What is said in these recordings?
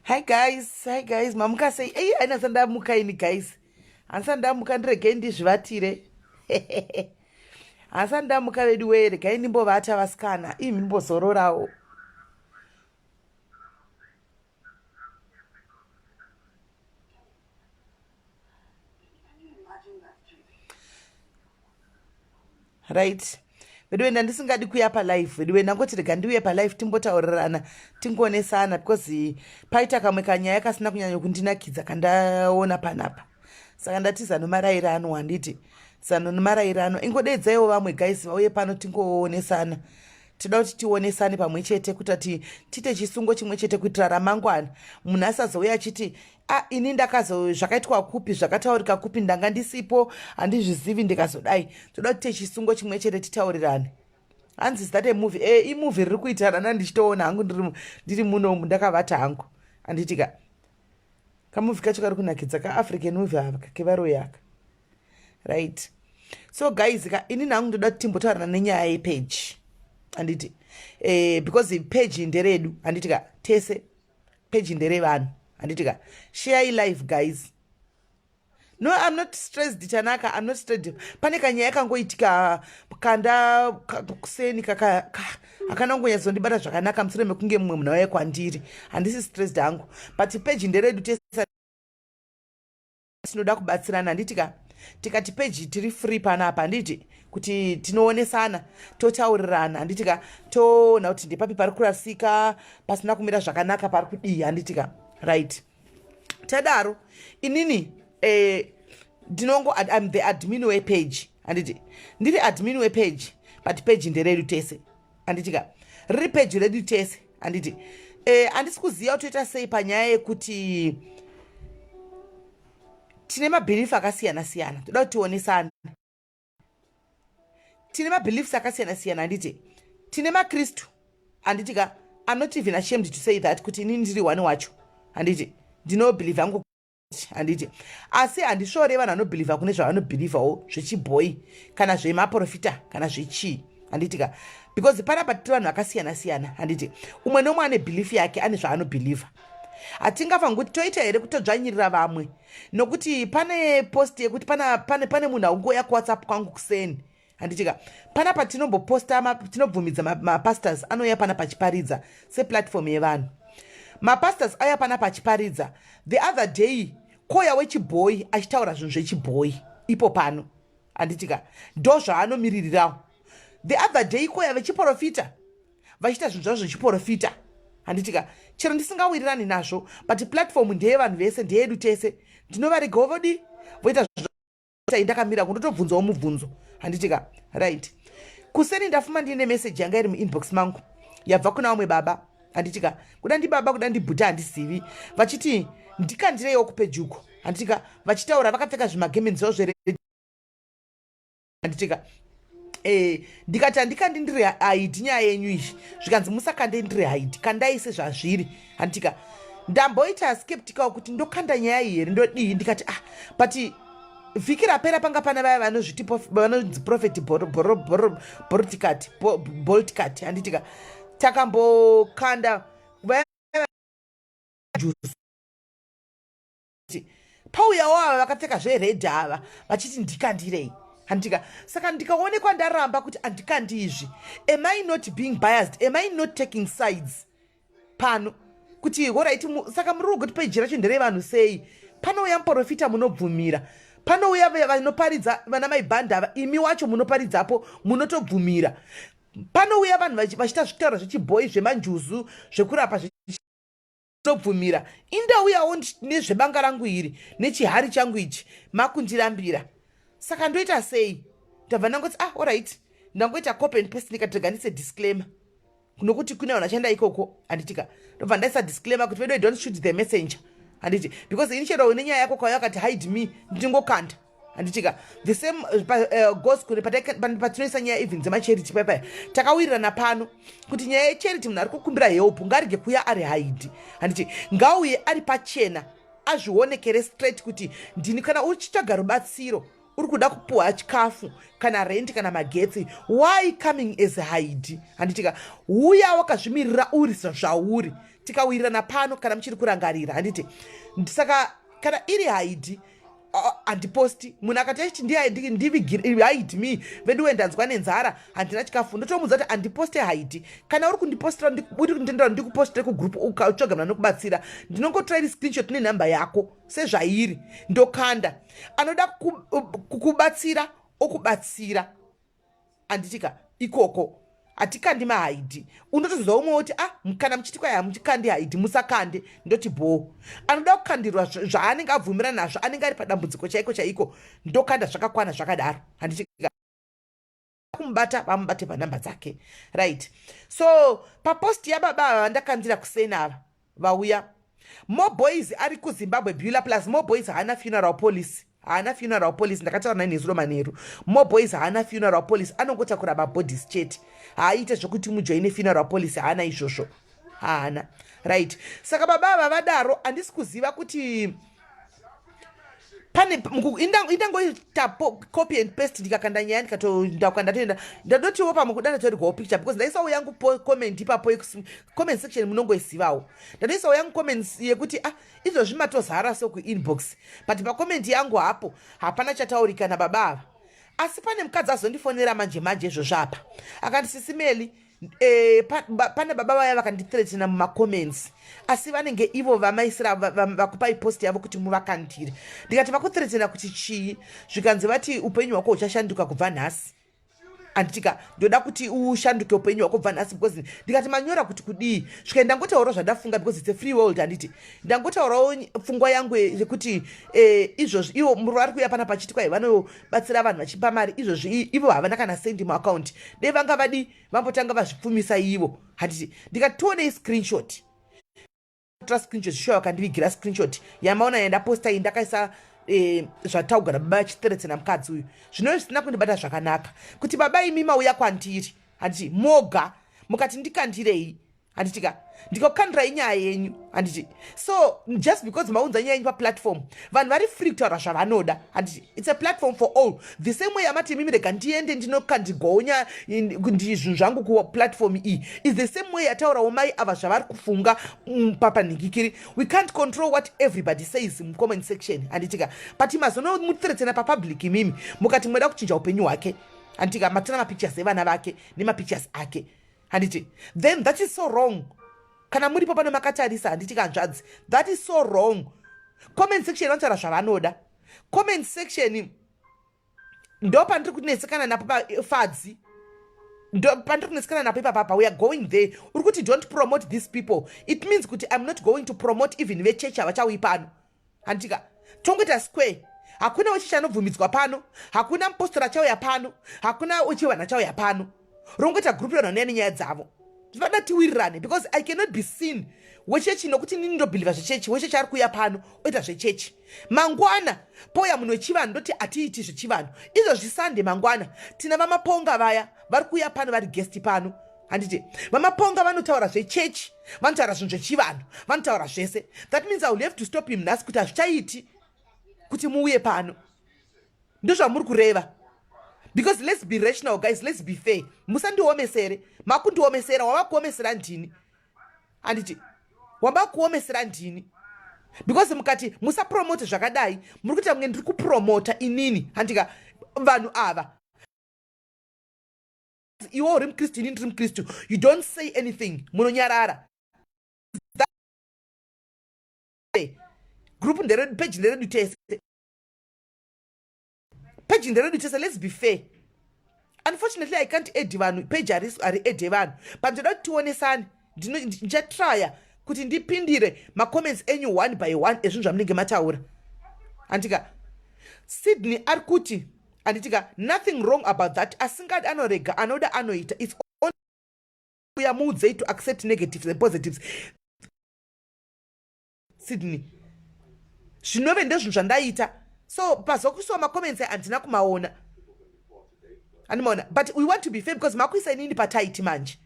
Hi guys, hi guys, mamuka sei? Ei, haina sandamuka ini guys. Handisati ndamuka, ndiregei ndizvivatire. Handisati ndamuka vedu wee, regai ndimbovata vasikana. Imi ndimbozororawo. Right, veduwe, ndandisingadi kuya palive veduwe, ndangoti rega ndiuye palive timbotaurirana, tingoonesana, because paita kamwe kanyaya kasina kunyanya kundinakidza kandaona panapa. Saka ndati zano marayirano, handiti? Zano nemarayirano, ingodedzaiwo vamwe guys vauye pano tingoonesana. Tinoda kuti tionesane pamwe chete kuita kuti tiite chisungo chimwe chete kuitira ramangwana munhu asazouya achiti, "A, ini ndakazo zvakaitwa kupi, zvakataurika kupi, ndanga ndisipo, handizvizivi, ndikazodai." Toda kuti tiite chisungo chimwe chete, titaurirane. Hanzi, "Is that a movie?" E, imovie riri kuitana nandichitoona hangu ndiri munomu ndakavata hangu, handiti ka? Kamovie kacho kari kunakidza, kaAfrican movie ava kevaroyi aka. Right, so guys ka, ini nangu ndoda kuti timbotaurana nenyaya yepage, handiti? Because page nderedu, handiti ka? Tese, page nderevanhu, handiti ka? Share live, guys. No, I'm not stressed, Chanaka, I'm not stressed. Pane kanyaya kangoitika kanda kuseni hakana kungonyatsondibata zvakanaka mushure mekunge mumwe munhu auya kwandiri. Handisi stressed hangu, but page nderedu tese, tinoda kubatsirana, handiti ka? Tikati page tiri free panapa, handiti, kuti tinoonesana, totaurirana, handiti ka? Toona kuti ndepapi pari kurasika, pasina kumira zvakanaka, pari kudii, handiti ka? Right, tadaro, inini ndinongo I'm the admin wepage, handiti? Ndiri admin wepage, but page nderedu tese, handiti ka? Riri page redu tese, handiti? Handisi kuziva kutoita sei panyaya yekuti tine mabeliefs akasiyana siyana. Toda kuti tionesane, tine mabeliefs akasiyana siyana, handiti? Tine maKristu, handiti ka? I'm not even ashamed to say that kuti inini ndiri one wacho, handiti? Ndinobelieve hangu, handiti? Asi handisvore vanhu vanobelieva kune zvavanobelievhawo zvechibhoi kana zvemaprofita kana zvechii, handiti ka? Because panapa tiri vanhu vakasiyana siyana, handiti? Umwe nomwe ane belief yake, ane zvaanobelieva. Hatingafangi kuti toita here kutodzvanyirira vamwe, nokuti pane post yekuti pane munhu aungoya kuWhatsApp kwangu kuseni, handiti ka? Panapa tinomboposta, tinobvumidza mapastors anouya pana pachiparidza seplatform yevanhu. Mapastors auya pana pachiparidza the other day, koya wechibhoi achitaura zvinhu zvechibhoi ipo pano, handiti ka? Ndo zvaanomiririrawo. The other day koya vechiprofita vachiita zvinhu zvavo zvechiprofita, handiti ka? Chero ndisingawirirani nazvo, but platform ndeyevanhu vese, ndeyedu tese. Ndinovaregawo vodi voita ndakamira kundotobvunzawo mubvunzo, handiti ka? Right, kuseni ndafuma ndiine meseji yanga iri muinbox mangu yabva kuna vamwe baba, handiti ka? Kuda ndibaba, kuda ndibhuta, handizivi. Vachiti ndikandireiwo kupage uko, handiti ka? Vachitaura vakapfeka zvimagemenzi zvavo zvere, handiti ka? Ndikati handikandi ndiri hide nyaya yenyu izvi. Zvikanzi, "Musakande ndiri hide, kandai sezvazviri," handitika? Ndamboita skeptical kuti ndokanda nyaya iyi here, ndodii. Ndikati, "Ah, but vhiki rapera panga pana vaya vanozviti vanonzi Prophet Bolticat, Bolticat," handitika? Takambokanda vaya juice, pauyawo ava vakapfeka zvered ava vachiti ndikandirei, handitika? Saka ndikaonekwa ndaramba kuti handikandi izvi, am I not being biased? Am I not taking sides pano? Kuti alright, saka muri kuti page racho nderevanhu sei? Panouya muprofita munobvumira, panouya vanoparidza vana maibhanda, imi wacho munoparidzapo munotobvumira, panouya vanhu vachiita zvitaura zvechibhoi, zvemanjuzu, zvekurapa, tobvumira. Indauyawo nezvebanga rangu iri nechihari changu ichi, makundirambira. Saka ndoita sei? Ndabva ndangoti, "Ah, alright." Ndangoita copy and paste, ndikati ndise disclaimer nokuti kune vanhu vachienda ikoko, handitika? Ndobva ndaisa disclaimer kuti, "Vedo, don't shoot the messenger," handiti? Because ini chero une nyaya yako kauya akati, "Hide me," ndingokanda, handitika? The same goes kune patinoisa nyaya even dzemacharity. Paipaya takawirirana pano kuti nyaya yecharity, munhu ari kukumbira help ngarege kuya ari hide, handiti? Ngauye ari pachena, azvionekere straight kuti ndini. Kana uchitsvaga rubatsiro, Uri kuda kupuhwa chikafu kana rent kana magetsi, why coming as hide? Handitika uya wakazvimirira uri zvauri, tikawirirana pano kana muchiri kurangarira, handiti? Saka kana iri hide, handiposti. Munhu akati achiti ndivigire hide me, veduwe, ndanzwa nenzara, handina chikafu, ndotomudza kuti handiposte hide. Kana uri kundipostira, uri kunditendera ndikupostire kugroup, ukatsvaga munhu anokubatsira, ndinongotora iri screenshot nenhamba yako sezvairi, ndokanda. Anoda kukubatsira okubatsira, handitika? Ikoko hatikandi mahide. Unotozwa umwe woti, "Ah, kana muchiti kwai hamuchikandi hide, musakande." Ndoti bho. Anoda kukandirwa zvaanenge abvumira nazvo, anenge ari padambudziko chaiko chaiko, ndokanda zvakakwana zvakadaro, handitika? Kumubata, vamubate panhamba dzake, right? So papost yababa ava vandakandira kusena ava vauya, Moboys ari kuZimbabwe Beulah plus Moboys haana funeral policy, haana funeral policy. Ndakataura naye nezuro manheru. Moboys haana funeral policy, anongotakura mabodies chete, haaite zvokuti mujoine funeral policy, haana izvozvo, haana, right? Saka baba ava vadaro, handisi kuziva kuti pane indangoita copy and paste, ndikakanda nyaya, ndikatondakandatoenda. Ndandotiwo pamwe kuda ndatorirwawo picture because ndaisawo yangu comment ipapo, comment section munongoizivawo. Ndandoisawo yangu comment yekuti, "Ah, izvozvi matozara so kuinbox," but pacomment yangu hapo hapana chataurika nababa ava. Asi pane mukadzi azondifonera manje manje izvozvo apa, akati, "Sisi Meli, pane baba vaya vakandithreatena mumacomments, asi vanenge ivo vamaisira vakupai post yavo kuti muvakandire." Ndikati, "Vakuthreatena kuti chii?" Zvikanzi, "Vati upenyu hwako huchashanduka kubva nhasi, handitika? Ndoda kuti ushanduke upenyu hwako kubva nhasi." Because ndikati, "Manyora kuti kudii?" Svika ndangotaurawo zvandafunga because it's a free world, handiti? Ndangotaurawo pfungwa yangu yekuti izvozvi ivo muri vari kuuya pana pachiti kwai vanobatsira vanhu vachipa mari, izvozvi ivo havana kana sendi muaccount. Dei vanga vadi vambotanga vazvipfumisa ivo, handiti? Ndikati, "Tionei screenshot." Tora screenshot, shuwa vakandivigira screenshot yamaona yandaposta iyi. Ndakaisa zvataugwa nababa vachithreatena mukadzi uyu, zvinove zvisina kundibata zvakanaka kuti baba imi mauya kwandiri, handiti, moga mukati ndikandirei, handitika? Ndikakukandirai nyaya yenyu, handiti? So just because maunza nyaya yenyu paplatform, vanhu vari free kutaura zvavanoda, handiti? It's a platform for all. The same way amati imimi rega ndiende ndinokandigowo zvinhu zvangu kuplatform iyi, is the same way yataurawo mai ava zvavari kufunga papanhingikiri. We can't control what everybody says mucomment section, handitika? But mazonomuthreatena papublic imimi, mukati moda kuchinja upenyu hwake, handitika? Matora mapictures evana vake nemapictures ake, handiti? Then that is so wrong. Kana muripo pano makatarisa, handiti kanzvadzi? That is so wrong. Comment section vanotaura zvavanoda. Comment section ndo pandiri kunetsekana napo pafadzi, ndo pandiri kunetsekana napo ipapapa. We are going there. Uri kuti don't promote these people. It means kuti I'm not going to promote even vechechi havachauyi pano, handitika? Tongoita square. Hakuna wechechi anobvumidzwa pano, hakuna mupostori achauya pano, hakuna wechivanhu achauya pano. Rongoita group revanhu vanouya nenyaya dzavo. Vada tiwirirane because I cannot be seen wechechi, nokuti nini ndobelieva zvechechi. Wechechi ari kuuya pano oita zvechechi, mangwana pouya munhu wechivanhu, ndoti hatiiti zvechivanhu izvozvi. Sunday mangwana tina vaMaponga vaya vari kuuya pano, vari guest pano, handiti? VaMaponga vanotaura zvechechi, vanotaura zvinhu zvechivanhu, vanotaura zvese. That means I will have to stop him nhasi kuti hazvichaiti kuti muuye pano. Ndozvamuri kureva? Because let's be rational, guys, let's be fair. Musandiomesere, makundiomesera. Wava kuomesera ndini, handiti? Wava kuomesera ndini because mukati musapromote zvakadai, muri kuita kunge ndiri kupromota inini, handika? Vanhu ava, iwe uri mukristu, ini ndiri mukristu, you don't say anything, munonyarara. Group nderedu, page nderedu tese, page nderedu tese. Let's be fair. Unfortunately, I can't add vanhu, page hari adde vanhu, but ndoda kuti tionesane. Ndichatrya kuti ndipindire macomments enyu one by one ezvinhu zvamunenge mataura, handitika? Sydney ari kuti, handitika, "Nothing wrong about that. Asingadi anorega, anoda anoita. It's uya muudzei to accept negatives and positives." Sydney, zvinove ndezvinhu zvandaita. So pazokuisiwa macomments handina kumaona, handimaona, but we want to be fair because makuisa inini pataiti manje.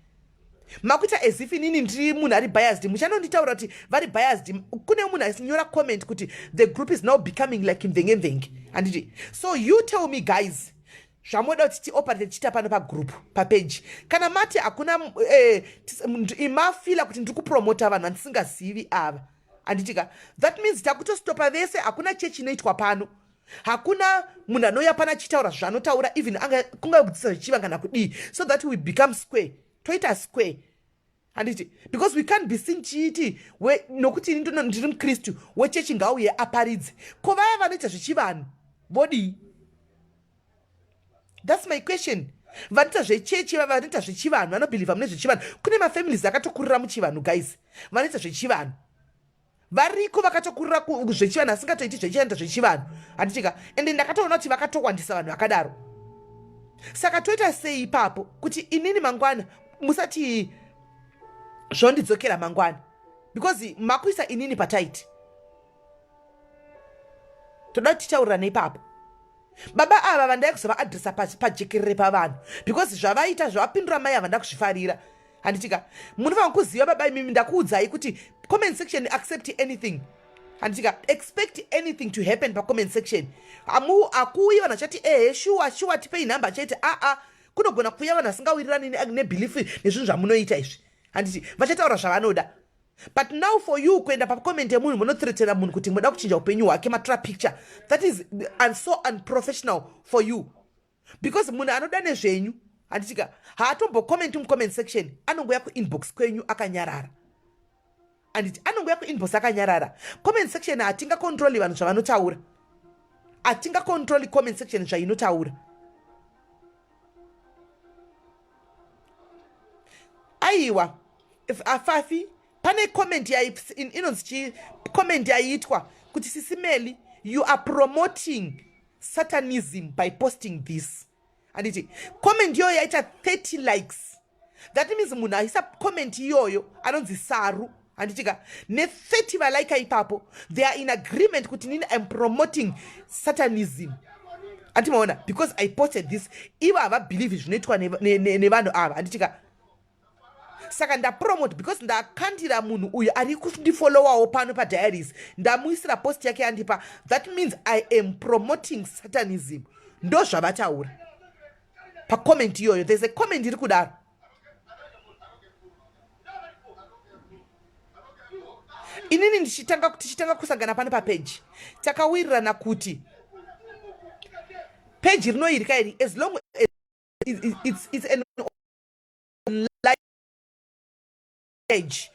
Makuita as if inini ndiri munhu ari biased. Muchanonditaura kuti vari biased. Kune munhu asinyora comment kuti the group is now becoming like mvenge mvenge, handiti? So you tell me guys zvamoda kuti tioperate tichiita pano pagroup, papage. Kana mati hakuna imafila kuti ndiri kupromota vanhu vandisingazivi ava, handitika? That means takutostopa vese. Hakuna chechi inoitwa pano, hakuna munhu anouya pano achitaura zvaanotaura, even kungave kudzidzisa zvichiva kana kudii, so that we become square, toita square, handiti? Because we can't be seen chiiti nokuti ini ndiri mukristu wechechi, ngauye aparidze. Ko vaya vanoita zvechivanhu vodii? That's my question. Vanoita zvechechi, vanoita zvechivanhu, vanobhilivha mune zvechivanhu. Kune mafamilies akatokurira muchivanhu, guys. Vanoita zvechivanhu variko, vakatokurira zvechivanhu, asingatoiti zvechianoita zvechivanhu, handitika? Ende ndakatoona kuti vakatowandisa vanhu vakadaro. Saka toita sei ipapo kuti inini mangwana musati zvondidzokera mangwana, because makuisa inini pataiti toda kuti titaurirane ipapo. Baba ava vandai kuzovaadresa pajekerere pavanhu, because zvavaita, zvavapindura mai ava, ndakuzvifarira, handitika? Munofanira kuziva baba imimi, ndakuudzai kuti comment section accept anything, handitika? Expect anything to happen pacomment section. Hakuuyi vanhu vachati ehe, shuwa shuwa, tipei nhamba chete. Aa, kunogona kuuya vanhu vasingawirirani nebelief nezvinhu zvamunoita izvi, handiti? Vachataura zvavanoda. But now for you kuenda pacomment yemunhu, munothreatena munhu kuti muda kuchinja upenyu hwake, matora picture, that is and so unprofessional for you, because munhu anoda nezvenyu, handitika, haatombocomment mucomment section. Anongoya kuinbox kwenyu akanyarara, handiti? Anongoya kuinbox akanyarara. Comment section hatingacontroli vanhu zvavanotaura, hatingacontroli comment section zvainotaura. Aiwa, afafi, pane comment inonzi chii, comment yaiitwa kuti Sisimeli, you are promoting satanism by posting this, handiti? Comment iyoyo yaita 30 likes. That means munhu aisa comment iyoyo anonzi Saru, handitika? Ne30 valaika ipapo, they are in agreement kuti nini im promoting satanism, andimaona, because I posted this. Ivo havabhelieve zvinoitwa nevanhu ava, handitika? Saka ndapromote because ndakandira munhu uyu ari kundifollowawo pano padiaries, ndamuisira post yake yandipa. That means I am promoting satanism. Ndo zvavataura pacomment iyoyo. There's a comment iri kudaro. Inini ndichitanga, tichitanga kusangana pano papeji, takawirirana kuti peji rinoirika iri, as long as it's an online page,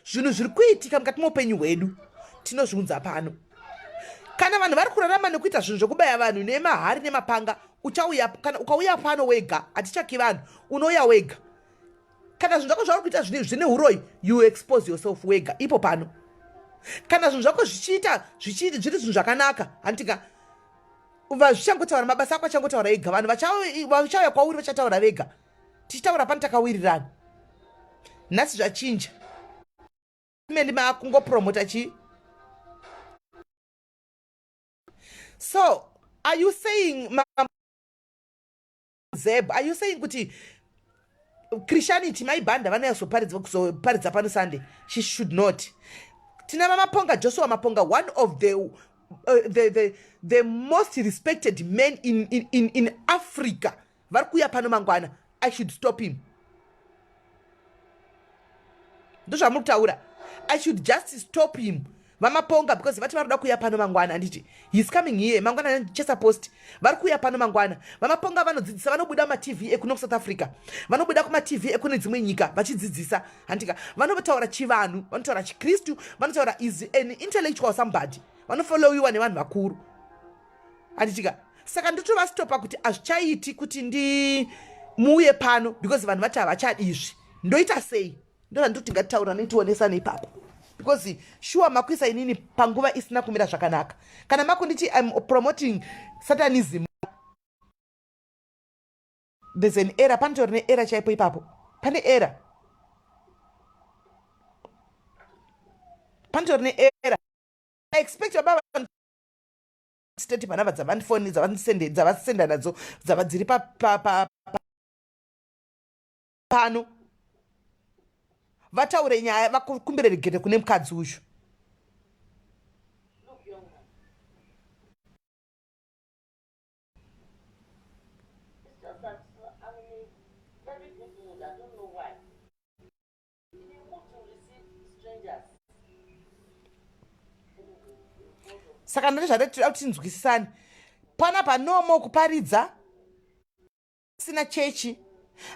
zvinhu zviri kuitika mukati meupenyu hwedu tinozviunza pano. Kana vanhu vari kurarama nekuita zvinhu zvekubaya vanhu nemahari nemapanga, uchauya. Kana ukauya pano wega, hatichaki vanhu, unouya wega. Kana zvinhu zvako zvauri kuita zvine uroyi, you expose yourself wega ipo pano. Kana zvinhu zvako zvichiita zviri zvinhu zvakanaka, handitika, zvichangotaura, mabasa ako achangotaura ega. Vanhu vachauya kwauri vachataura vega. Tichitaura pano takawirirana. Nhasi zvachinja, meli maakungopromota chii? So are you saying, Zeb, are you saying kuti Christianity, Maibhanda vanouya kuzoparidza pano Sunday, she should not? Tina Vamaponga, Joshua Maponga, one of the most respected men in Africa, vari kuuya pano mangwana. I should stop him? Ndozvamuri kutaura? I should just stop him, Vamaponga, because vati vari kuda kuuya pano mangwana, handiti? He's coming here mangwana. Chesa post, vari kuuya pano mangwana. Vamaponga vanodzidzisa, vanobuda matv ekuno kuSouth Africa, vanobuda kumatv ekune dzimwe nyika vachidzidzisa, handika? Vanotaura chivanhu, vanotaura chikristu, vanotaura, is an intellectual somebody, vanofollowiwa nevanhu vakuru, handitika? Saka ndotovastopa kuti hazvichaiti kuti ndi muuye pano because vanhu vati havachadi izvi. Ndoita sei? Ndozvandoti ngatitaura netionesane ipapo, because sure makuisa inini panguva isina kumira zvakanaka. Kana makunditi I'm promoting satanism, there's an error. Panotori neerror chaipo ipapo, pane error, panotori neerror. I expect baba state panhamba dzavandifoni dzavasenda nadzo dzava dziri pano. vataure nyaya vakumbire regere kune mukadzi uyu. Saka ndati zvada kuti tinzwisisane panapa, no more kuparidza sina chechi,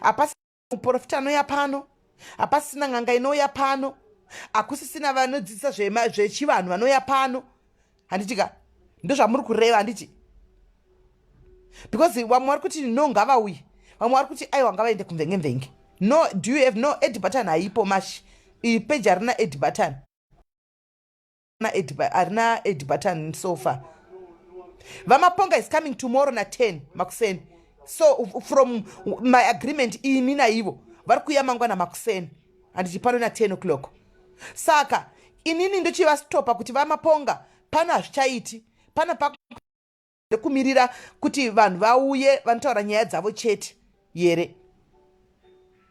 hapasi muprofita anouya pano, hapasisina n'anga inouya pano, hakusisina vanodzidzisa zvechivanhu vanouya pano, handitika? Ndozvamuri kureva, handiti? Because vamwe vari kuti no, ngavauye, vamwe vari kuti aiwa, ngavaende kumvenge mvenge. No, do you have no add button? Haipo mashi iyi page, harina add button, harina add button so far. VaMaponga is coming tomorrow na10 makuseni. So from my agreement ini naivo, vari kuuya mangwana makuseni, handiti, pano na10 o'clock. Saka inini ndochivastopa kuti VaMaponga pano hazvichaiti pana pakumirira kuti vanhu vauye vanotaura nyaya dzavo chete here?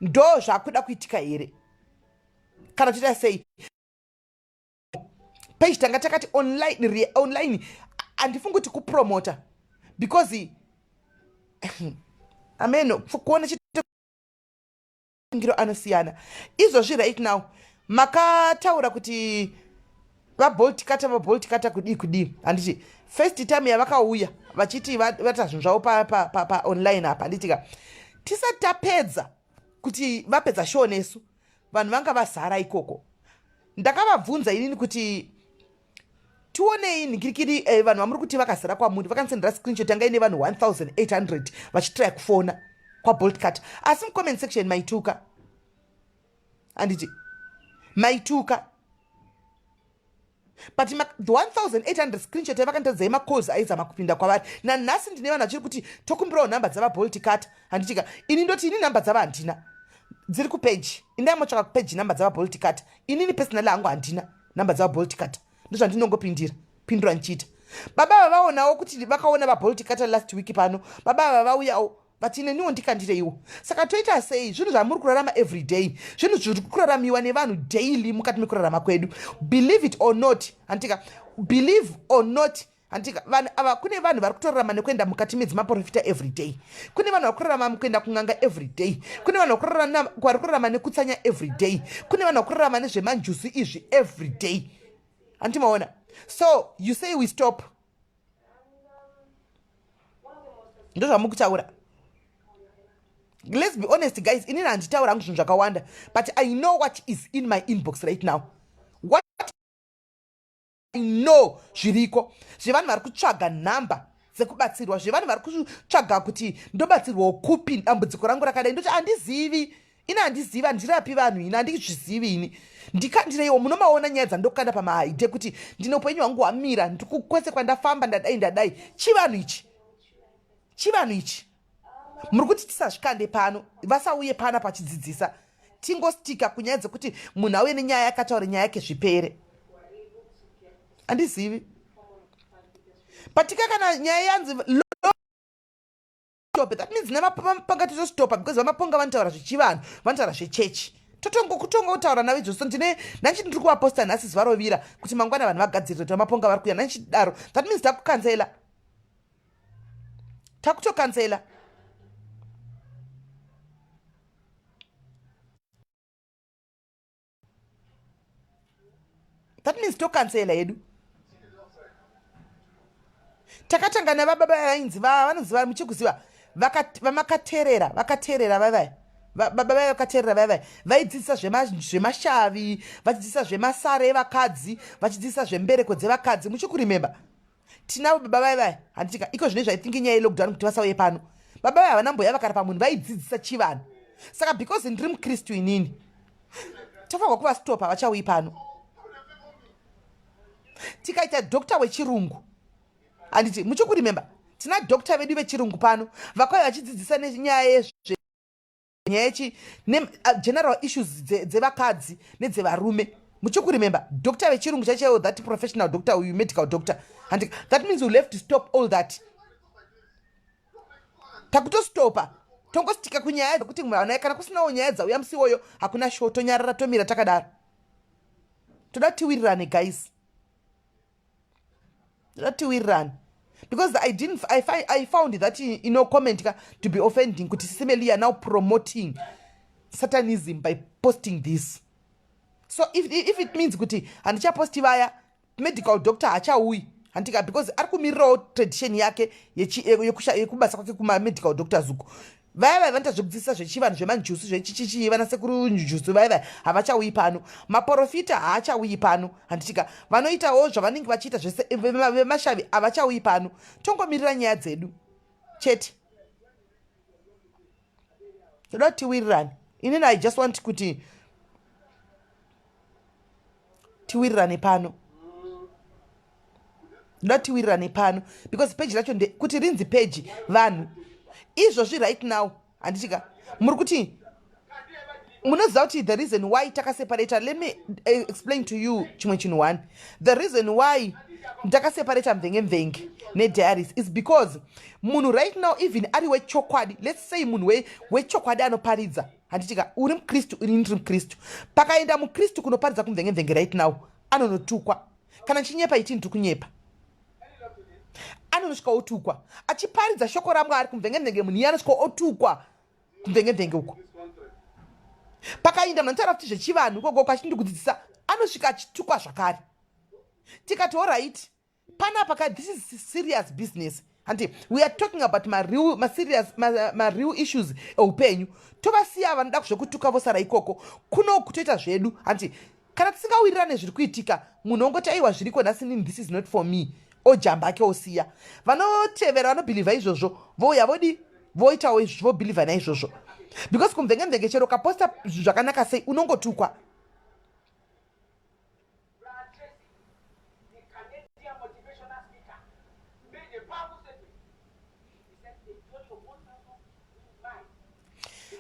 Ndo zvakuda kuitika here kana toita sei? Page tanga takati online, online handifungi kuti kupromota because ameno kuona chingiro anosiyana. Izvozvi right now makataura kuti vaBolt Cutter, vaBolt Cutter kudii kudii, handiti? First time yavakauya vachiti vata zvinhu zvavo paonline pa apa, handitika? Tisati tapedza kuti vapedza show nesu, vanhu vanga vazara ikoko. Ndakavabvunza inini kuti tionei nhingirikiri vanhu vamuri kuti vakazara kwamuri. Vakandisendera screenshot yanga ine vanhu 1800 vachitry kufona kwaBolt Cut, asi mucomment section maituka, handiti? Maituka, but the 1800 screenshot yavakanditadza yemacalls aizama kupinda kwavari. Nanhasi ndine vanhu vachiri kuti tokumbirawo nhamba dzavaBolt Cut, handitika? Ini ndoti ini nhamba dzava handina, dziri kupage. Indai kupeji nhamba dzavaBolt Cut. Inini personally hangu handina nhamba dzavaBolt Cut. Ndozvandinongopindira pindura ndichiita. Baba ava vaonawo kuti vakaona vaBolt Cutter last week pano. Baba ava vauyawo vati neniwo ndikandireiwo. Saka toita sei? Zvinhu zvamuri kurarama every day, zvinhu zviri kuraramiwa nevanhu daily mukati mekurarama kwedu, believe it or not, handitika? Believe or not, handitika? Vanhu ava, kune vanhu vari kutorarama nekuenda mukati medzimaprofita every day, kune vanhu vari kurarama mukuenda kun'anga every day, kune vanhu vari kurarama nekutsanya every day, kune vanhu vari kurarama nezvemanjuzu izvi every day, handimaona? So you say we stop, ndozvamukutaura. Let's be honest, guys. Inini handitaura hangu zvinhu zvakawanda, but I know what is in my inbox right now, what I know zviriko zvevanhu vari kutsvaga nhamba dzekubatsirwa, zvevanhu vari kutsvaga kuti ndobatsirwawo kupi, dambudziko rangu rakadai. Ndoti handizivi ini, handizivi, handirapi vanhu ini, handizvizivi ini, ndikandireiwo. Munomaona nyaya dzandokanda pamahaide kuti ndine upenyu hwangu hwamira, ndikukwese kwandafamba, ndadai ndadai. Chivanhu ichi, chivanhu ichi muri kuti tisazvikande pano, vasauye pana pachidzidzisa, tingostika kunyaya dzekuti munhu auye nenyaya yakataura nyaya yake zvipere. Handizivi patika kana nyaya yanzi stop, that means nemaponga totostopa because VaMaponga vanotaura zvechivanhu, vanotaura zvechechi. Totongo kutonga navo izvozvo. Ndine nanchiti ndiri kuvaposta nhasi zuva rovira kuti mangwana vanhu vagadzirire kuti VaMaponga vari kuuya. Nanchidaro, that means takucancela, takutocancela. That means tocancela yedu. Takatanga navababa vainzi vanoziva, muchikuziva, VaMakaterera, vakaterera vavaya, baba vaya vakaterera vaya, vaidzidzisa zvemashavi, vachidzidzisa zvemasare evakadzi, vachidzidzisa zvembereko dzevakadzi. Muchikuremember? Tinavo baba vaya vaya, handitika? Iko zvino izvi, I think inyaya yelockdown kuti vasauye pano. Baba vaya havana mboya vakarapa munhu, vaidzidzisa chivanhu. Saka because ndiri mukristu inini, tofanirwa kuvastopa, vachauyi pano. Tikaita doctor wechirungu, handiti muchikuremember? Tina doctor vedu vechirungu pano vakauya vachidzidzisa nenyaya yezve nyaya yechi general issues dzevakadzi nedzevarume. Muchikuremember doctor vechirungu chaichaiwo, that professional doctor uyu, medical doctor? And that means we'll have to stop all that. Takutostopa. Tongositika kunyaya dzekuti mwana kana kusinawo nyaya dzauya musi iwoyo hakuna show tonyarara tomira takadaro. Toda tiwirirane guys. Toda tiwirirane. Because I didn't I, find, I found that you know comment ka to be offending kuti Sisi are now promoting satanism by posting this. So if, if it means kuti handichaposti vaya medical doctor haachauyi handika because ari kumirirawo tradition yake yekubasa kwake kumamedical doctors uko vaya vaya vanoita zvekudzidzisa zvechivanhu zvemanjusu zvechichichii vana sekuru njusu vaya vaya havachauyi pano maporofita haachauyi pano handitika vanoitawo zvavanenge vachiita zvese vemashavi havachauyi pano tongomirira nyaya dzedu chete toda kuti tiwirirane inini i just want kuti tiwirirane pano ndoda tiwirirane pano because peji racho kuti rinzi peji vanhu izvozvi right now handitika muri kuti munoziva kuti the reason why takaseparata let me eh, explain to you chimwe chinhu one the reason why ndakaseparata mvenge mvenge nediaries is because munhu right now even ari wechokwadi let's say munhu wechokwadi anoparidza handitika uri mukristu ini ndiri mukristu pakaenda mukristu kunoparidza kumvenge mvenge right now anonotukwa kana chinyepa iti ndiri kunyepa anonosvika otukwa achiparidza shoko ramwari kumvenge mvenge munhu iye anosvika otukwa kumvenge mvenge uko pakainda munhu anotaura futi zvechivanhu ikoko achindi kudzidzisa anosvika achitukwa zvakare tikati orit panapa ka this is serious business hanti we are talking about mareal maserious mareal issues eupenyu tovasiya vanoda zvekutuka vosara ikoko kuno kutoita zvedu hanti kana tisingawirirane zviri kuitika munhu ongoti aiwa zviriko nhasi nini this is not for me ojamba ake osiya vanotevera vanobhilivha izvozvo vouya vodi voitawo izvo vobhilivha naizvozvo because kumvenge mvenge chero ukaposta zvakanaka sei unongotukwa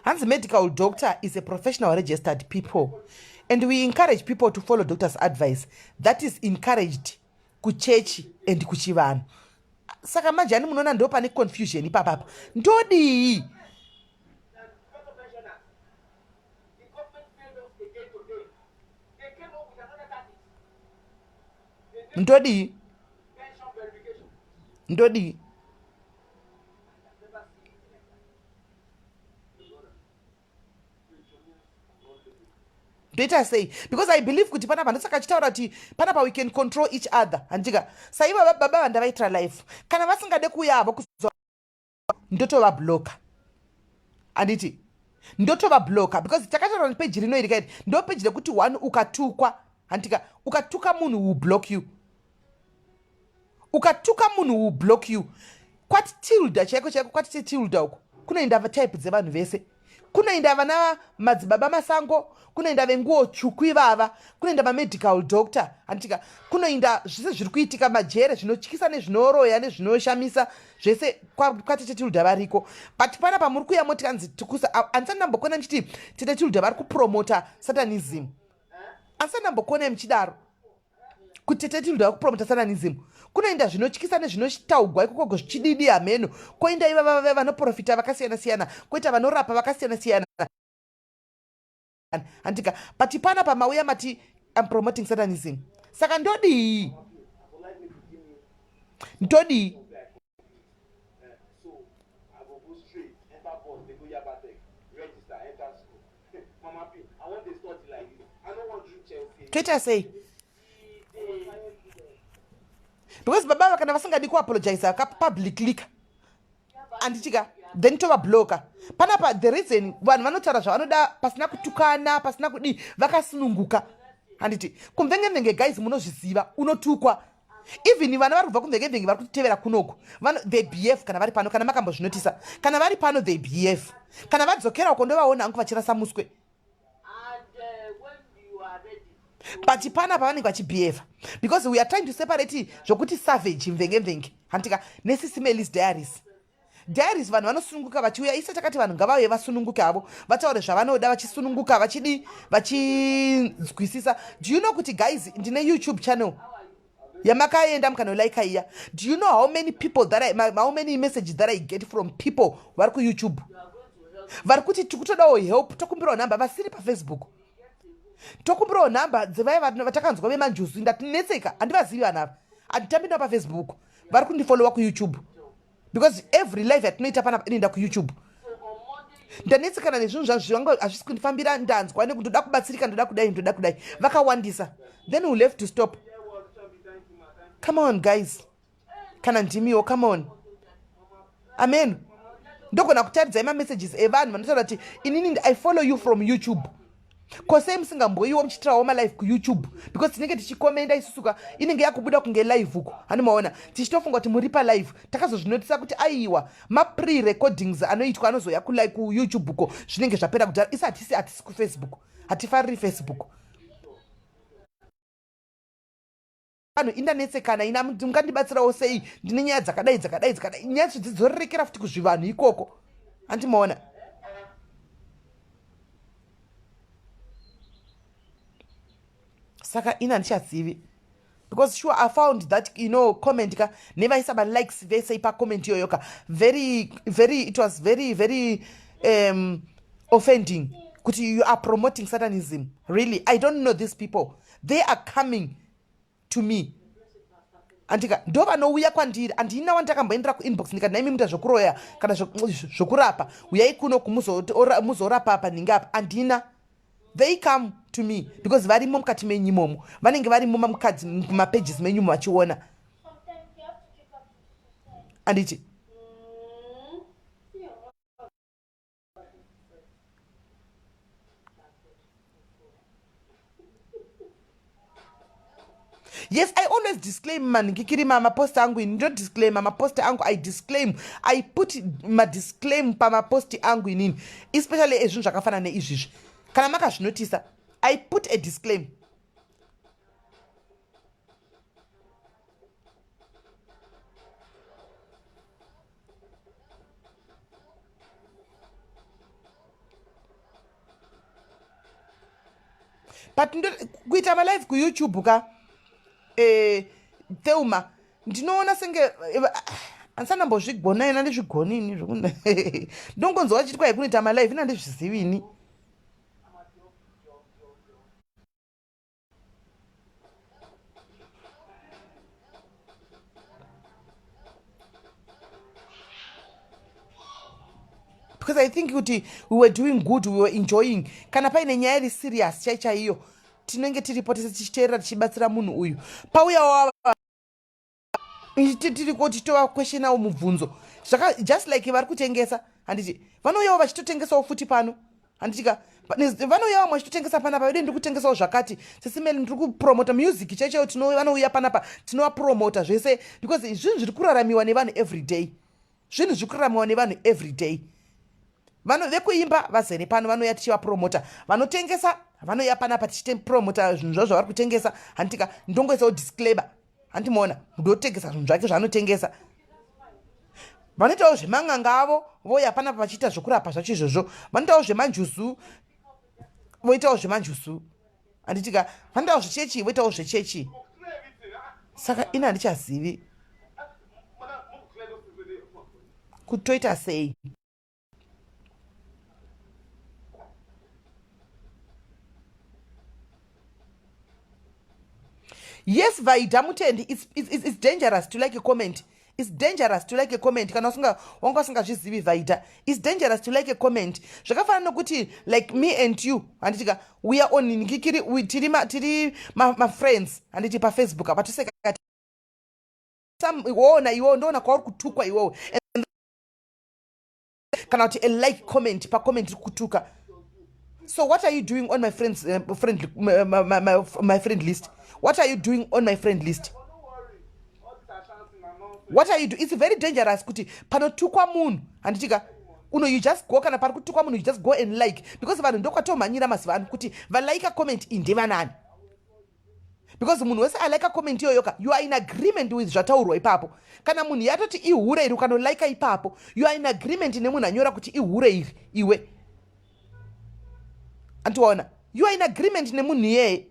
Hanzi medical doctor is a professional registered people and we encourage people to follow doctor's advice that is encouraged kuchechi and kuchivanhu saka manje ani munoona ndo pane confusion ipapapa ndodii ndodii ndodii ndoita sei because i believe kuti panapa ndosaka achitaura kuti panapa we can control each other handika saiva baba vandavaitira life kana vasingade kuuya havo kuzo ndotovabloka handiti ndotovabloka because takataura peji rino iri kaiti ndo peji rekuti one ukatukwa handika ukatuka munhu will block you ukatuka munhu will block you kwati tilda chaiko chaiko kwati tilda uko kunoenda type dzevanhu vese kunoenda vana madzibaba masango kunoenda venguo tsvuku ivava kunoenda mamedical doctor handitika kunoenda zvese zviri kuitika majere zvinotyisa nezvinoroya nezvinoshamisa zvese kwatete tilda variko but pana pamuri kuya moti kanzi tikusa handisati ndambokona ndichiti tete tilda vari kupromota satanism handisati ndambokona muchidaro kuti tete tilda vari kupromota satanism kunoenda zvinotyisa nezvinotaugwa ikokoko zvichididi hameno koenda ivava vanoprofita vakasiyana siyana koita vanorapa vakasiyana siyana handika but pana pamauya mati am promoting satanism saka ndodii ndodii toita sei because baba ava kana vasingadi kuapologiza ka publicly ka anditika then tovabloka panapa the reason vanhu vanotaura zvavanoda pasina kutukana pasina kudii vakasununguka handiti kumvengemvenge guys munozviziva unotukwa even vana vari kubva kumvengemvenge vari kutitevera kunoku they behave kana vari pano kana makambozvinotisa kana vari pano they behave kana vadzokera uko ndovaona angu vachirasa muswe but pana pavanenge vachibehave because we are trying to separate zvokuti savage mvenge mvenge hantika nesisimelis diaries diaries vanhu vanosununguka vachiuya ise takati vanhu ngavauye vasununguke havo vataure zvavanoda vachisununguka vachidi vachinzwisisa do you know kuti guys ndine youtube channel yamakaenda mukanolaika iya do you know how many people that I, how many messages that i get from people vari kuyoutube Vari kuti tikutodawo help, tokumbirawo nhamba vasiri paFacebook, tokumbirawo nhamba dzevaya vatakanzwa vemanjuzu. Ndatinetseka, handivazivi vanhu ava, handitambi navo paFacebook. Vari kundifollowa kuYouTube because every live yatinoita panapa inoenda kuYouTube. Ndanetsekana nezvinhu zvazvo, hazvisi kundifambira. Ndanzwa nekuti ndoda kubatsirika, ndoda kudai, ndoda kudai. Vakawandisa. Then we'll have to stop. Come on guys, kana ndimiwo, come on. Amen. Ndogona kutaridzai mamessages evanhu vanotaura kuti inini I follow you from YouTube. Kosei musingamboiwo muchiitirawo malive kuYouTube? Because tinenge tichikomenda isusuka, inenge yakubuda kunge live uko. Hanimaona tichitofunga kuti muri palive. Takazozvinotisa kuti aiwa, mapre recordings anoitwa anozoya kuYouTube uko, zvinenge zvapera kudhara. Isi hatisi kuFacebook, hatifariri Facebook. Vanhu, indanetsekana ina, mungandibatsirawo sei? Ndine nyaya dzakadai, dzakadai, dzakadai. Nyaya dzacho dzidzorerekera futi kuzvivanhu ikoko. Handimaona. Saka ina handichazivi, because sure, I found that comment ka, nevaisa malikes vese ipacomment iyoyo ka, very very, it was very very offending kuti you are promoting satanism. Really, I don't know these people. They are coming to me, andika ndo vanouya kwandiri. Handina wandakamboendera kuinbox ndikati, "Naimi muita zvokuroya kana zvokurapa, uyai kuno muzorapa apa nhingi apa." Handina. They come to me because varimo mukati menyu imomo, vanenge varimo mamukadzi mumapages menyumo vachiona, anditi? Yes, I always disclaim manhikikiri mapost angu. Ini ndodisclaima mapost angu. I disclaim, I put madisclaim pamaposti angu inini, especially ezvinhu zvakafanana neizvizvi. Kana makazvinotisa, I put a disclaim. But kuita malive kuYouTube ka, Theuma, ndinoona senge handisandambozvigona ina, ndizvigoni ini. Ndongonzwa vachiti kwai kunoita malive, ina ndizvizivi ini. Because I think kuti we were doing good, we were enjoying. Kana paine nyaya iri serious chai chaiyo, tinenge tiripo tese tichiteerera, tichibatsira munhu uyu. Pauya wava tiriko tichitovaquestionawo mubvunzo zvaka, just like vari kutengesa, handiti? Vanouyawo vachitotengesawo futi pano, handitika? Vanouya vamwe vachitotengesa panapa vedu, ndiri kutengesawo zvakati, sesimeli, ndiri kupromota music chaichaiyo. Vanouya panapa, tinovapromota zvese because zvinhu zviri kuraramiwa nevanhu every day, zvinhu zviri kuraramiwa nevanhu every day. Vanhu vekuimba vazere pano, vanouya tichivapromota. Vanotengesa vanouya panapa, tichitopromota zvinhu zvavo zvavari kutengesa, handitika? Ndongoisawo disclaimer, handimaona? Ndotengesa zvinhu zvake zvaanotengesa. Vanoitawo zvemang'anga avo, voya panapa vachiita zvokurapa zvacho izvozvo. Vanoitawo zvemanjuzu, voitawo zvemanjuzu, handitika? Vanoitawo zvechechi, voitawo zvechechi. Saka ini handichazivi kutoita sei. Yes, Vaida Mutendi, it's dangerous to like a comment. It's dangerous to like a comment. Kana usinga wanga usingazvizivi, Vaida, it's dangerous to like a comment. Zvakafanana nokuti like me and you, handitika? We are on ngikiri, tiri tiri mafriends, handiti? PaFacebook apa toseka woona iwewo, ndoona kwauri kutukwa iwewo, kana kuti a like comment pacomment iri kutuka. So what are you doing on my friends friend my, my, my, my friend list? What are you doing on my friend list? What are you do? It's very dangerous kuti panotukwa munhu, handitika? Uno you just go, kana pari kutukwa munhu, you just go and like, because vanhu ndokwatomhanyira mazuva ano kuti valaika comment iyi ndevanani, because munhu wese alaika comment iyoyoka, you are in agreement with zvataurwa ipapo. Kana munhu yatoti ihure iri, ukanolaika ipapo, you are in agreement nemunhu anyora kuti ihure iri iwe, andiwaona? You are in agreement nemunhu iyeye.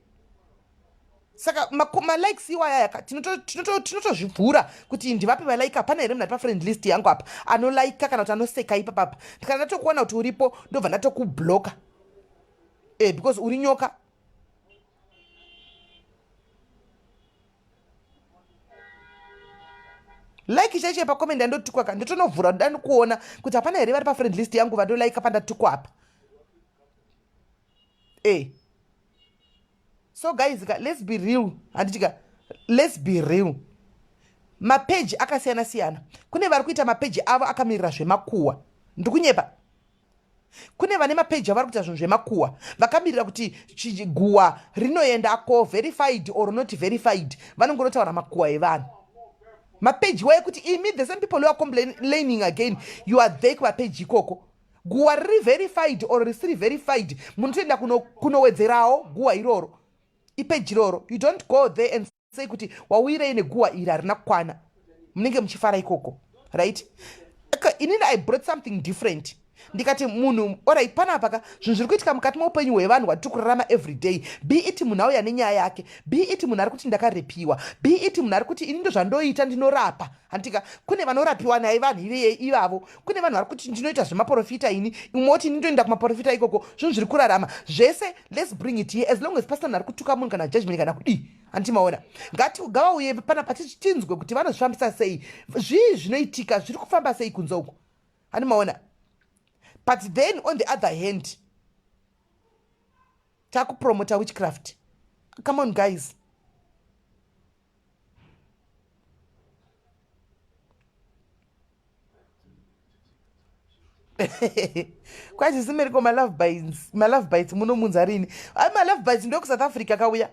Saka malikes iwaya aka tinotozvivhura kuti ndivape valike. Hapana here munhu ari pafriend list yangu apa anolaika kana kuti anoseka ipapapa? Kana ndatokuona kuti uripo, ndobva ndatokubloka because uri nyoka. Like chaicho pacomment yandotukwa ka, ndotonovhura ndani kuona kuti hapana here vari pafriend list yangu vandolaika pandatukwa apa. So guys ka, let's be real, handiti ka? Let's be real. Mapeji akasiyana siyana. Kune vari kuita mapeji avo akamirira zvemakuhwa. Ndikunyepa? Kune vane mapeji avari kuita zvinhu zvemakuhwa vakamirira kuti guhwa rinoendako, verified or not verified, vanongonotaura makuhwa evanhu. Mapeji waye kuti imi, the same people who are complaining again, you are there kumapeji ikoko. Guhwa riri verified or risiri verified, munotoenda kunowedzerawo guhwa iroro, ipeji iroro. You don't go there and say kuti wauyirei neguhwa iri, harina kukwana. Munenge muchifara ikoko, right? Inini I brought something different. Ndikati munhu, alright, panapa ka, zvinhu zviri kuitika mukati meupenyu hwevanhu hwatiri kurarama every day, be it munhu auya nenyaya yake, be it munhu ari kuti ndakarepiwa, be it munhu ari kuti ini ndozvandoita, ndinorapa, handitika? Kune vanorapiwa naye vanhu ivavo. Kune vanhu vari kuti ndinoita zvemaprofita ini, umwe woti ini ndoenda kumaprofita ikoko. Zvinhu zviri kurarama zvese, let's bring it here, as long as pasina munhu ari kutuka munhu kana judgment kana kudii, handiti maona? Ngati ngavauye panapa tinzwe kuti vanozvifambisa sei, zvii zvinoitika, zviri kufamba sei kunze uko, handi maona? But then on the other hand, takupromota witchcraft. Come on, guys. Kwachisimeriko malove bites, malove bites munomunza rini? Ai, malove bites ndokuSouth Africa kauya.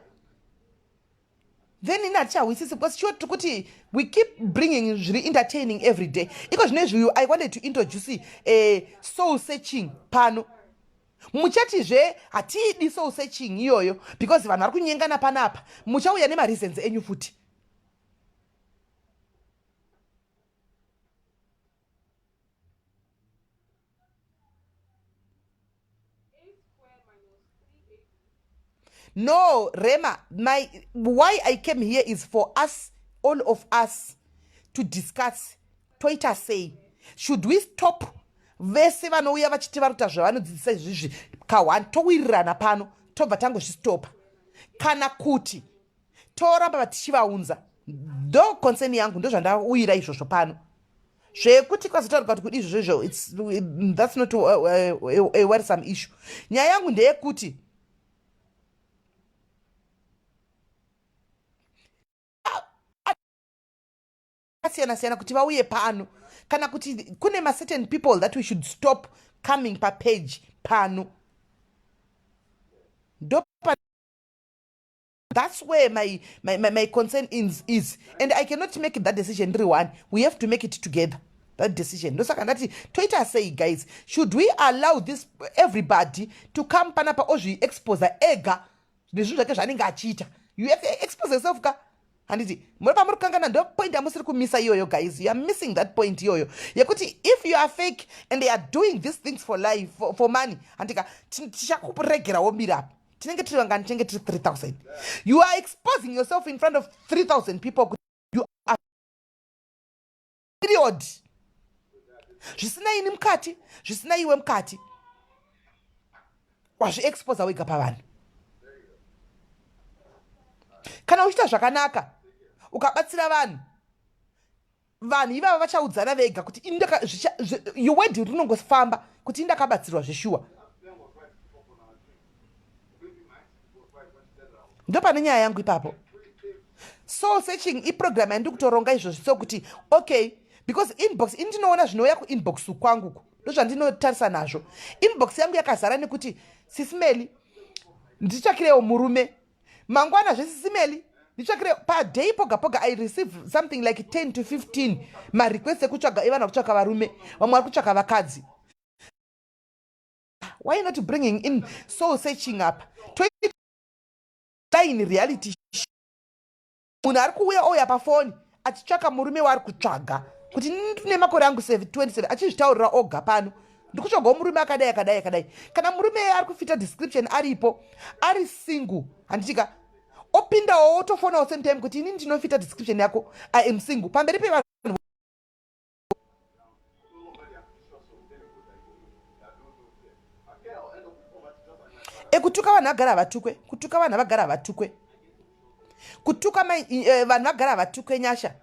Then ini hatichahwisisi because sure tiri kuti we keep bringing zviri entertaining every day. Iko zvino izvi, I wanted to introduce soul searching pano. Muchatizve hatiidi soul searching iyoyo because vanhu vari kunyengana panapa. Muchauya nemareasons enyu futi. No, Rema, my why I came here is for us, all of us, to discuss toita sei. Should we stop vese vanouya vachiti vari kuita zvavanodzidzisa izvizvi ka1, towirirana pano, tobva tangozvistopa, kana kuti toramba tichivaunza? Ndo concern yangu, ndo zvandauyira izvozvo pano. Zvekuti kwazotaurika kuti kudi izvozvo izvo, that's not a worrisome issue. Nyaya yangu ndeyekuti akasiyana siyana kuti vauye pano, kana kuti kune macertain people that we should stop coming papage pano. Ndo that's where my concern is, and I cannot make that decision ndiri one. We have to make it together, that decision. Ndosaka ndati toita sei, guys? Should we allow this everybody to come panapa ozviexposa ega nezvinhu zvake zvaanenge achiita? You have to expose yourself ka, handiti? Muri pamuri kukangana, ndo point yamusiri kumisa iyoyo, guys. You are missing that point iyoyo yekuti if you are fake and they are doing these things for life, for money, handika? Tichakuregerawo mira apa. Tinenge tiri vangani? Tinenge tiri 3000. You are exposing yourself in front of 3000 people. You are period zvisina ini mukati, zvisina iwe mukati, wazviexposa wega pavanhu. Kana uchiita zvakanaka, ukabatsira vanhu, vanhu ivava vachaudzana vega kuti your word rinongofamba kuti indakabatsirwa zveshuwa. Ndo pane nyaya yangu ipapo. Soul searching iprogram yandiri kutoronga izvozvi, so kuti okay, because inbox ini ndinoona zvinouya kuinbox kwanguku, ndozvandinotarisa nazvo. Inbox yangu yakazara nekuti, "Sis Melly, nditsvakirewo murume mangwana." ZveSis Melly, nditsvakire paday poga poga, I receive something like 10 to 15 marequest ekutsvaga evanhu vakutsvaka varume, vamwe vari kutsvaka vakadzi. Why not bringing in soul searching apa? Toita reality. Munhu ari kuuya ouya pafoni achitsvaka murume waari kutsvaga kuti ndine makore angu 27, achizvitaurira oga pano, ndikutsvagawo murume akadai, akadai, akadai. Kana murume ari kufita description aripo, ari single, handitika? Opindawo wotofonawo same time kuti ini ndinofita description yako, I am single, pamberi pevanhu. Ekutuka vanhu vagara havatukwe, kutuka vanhu vagara havatukwe, kutuka vanhu vagara havatukwe. Nyasha,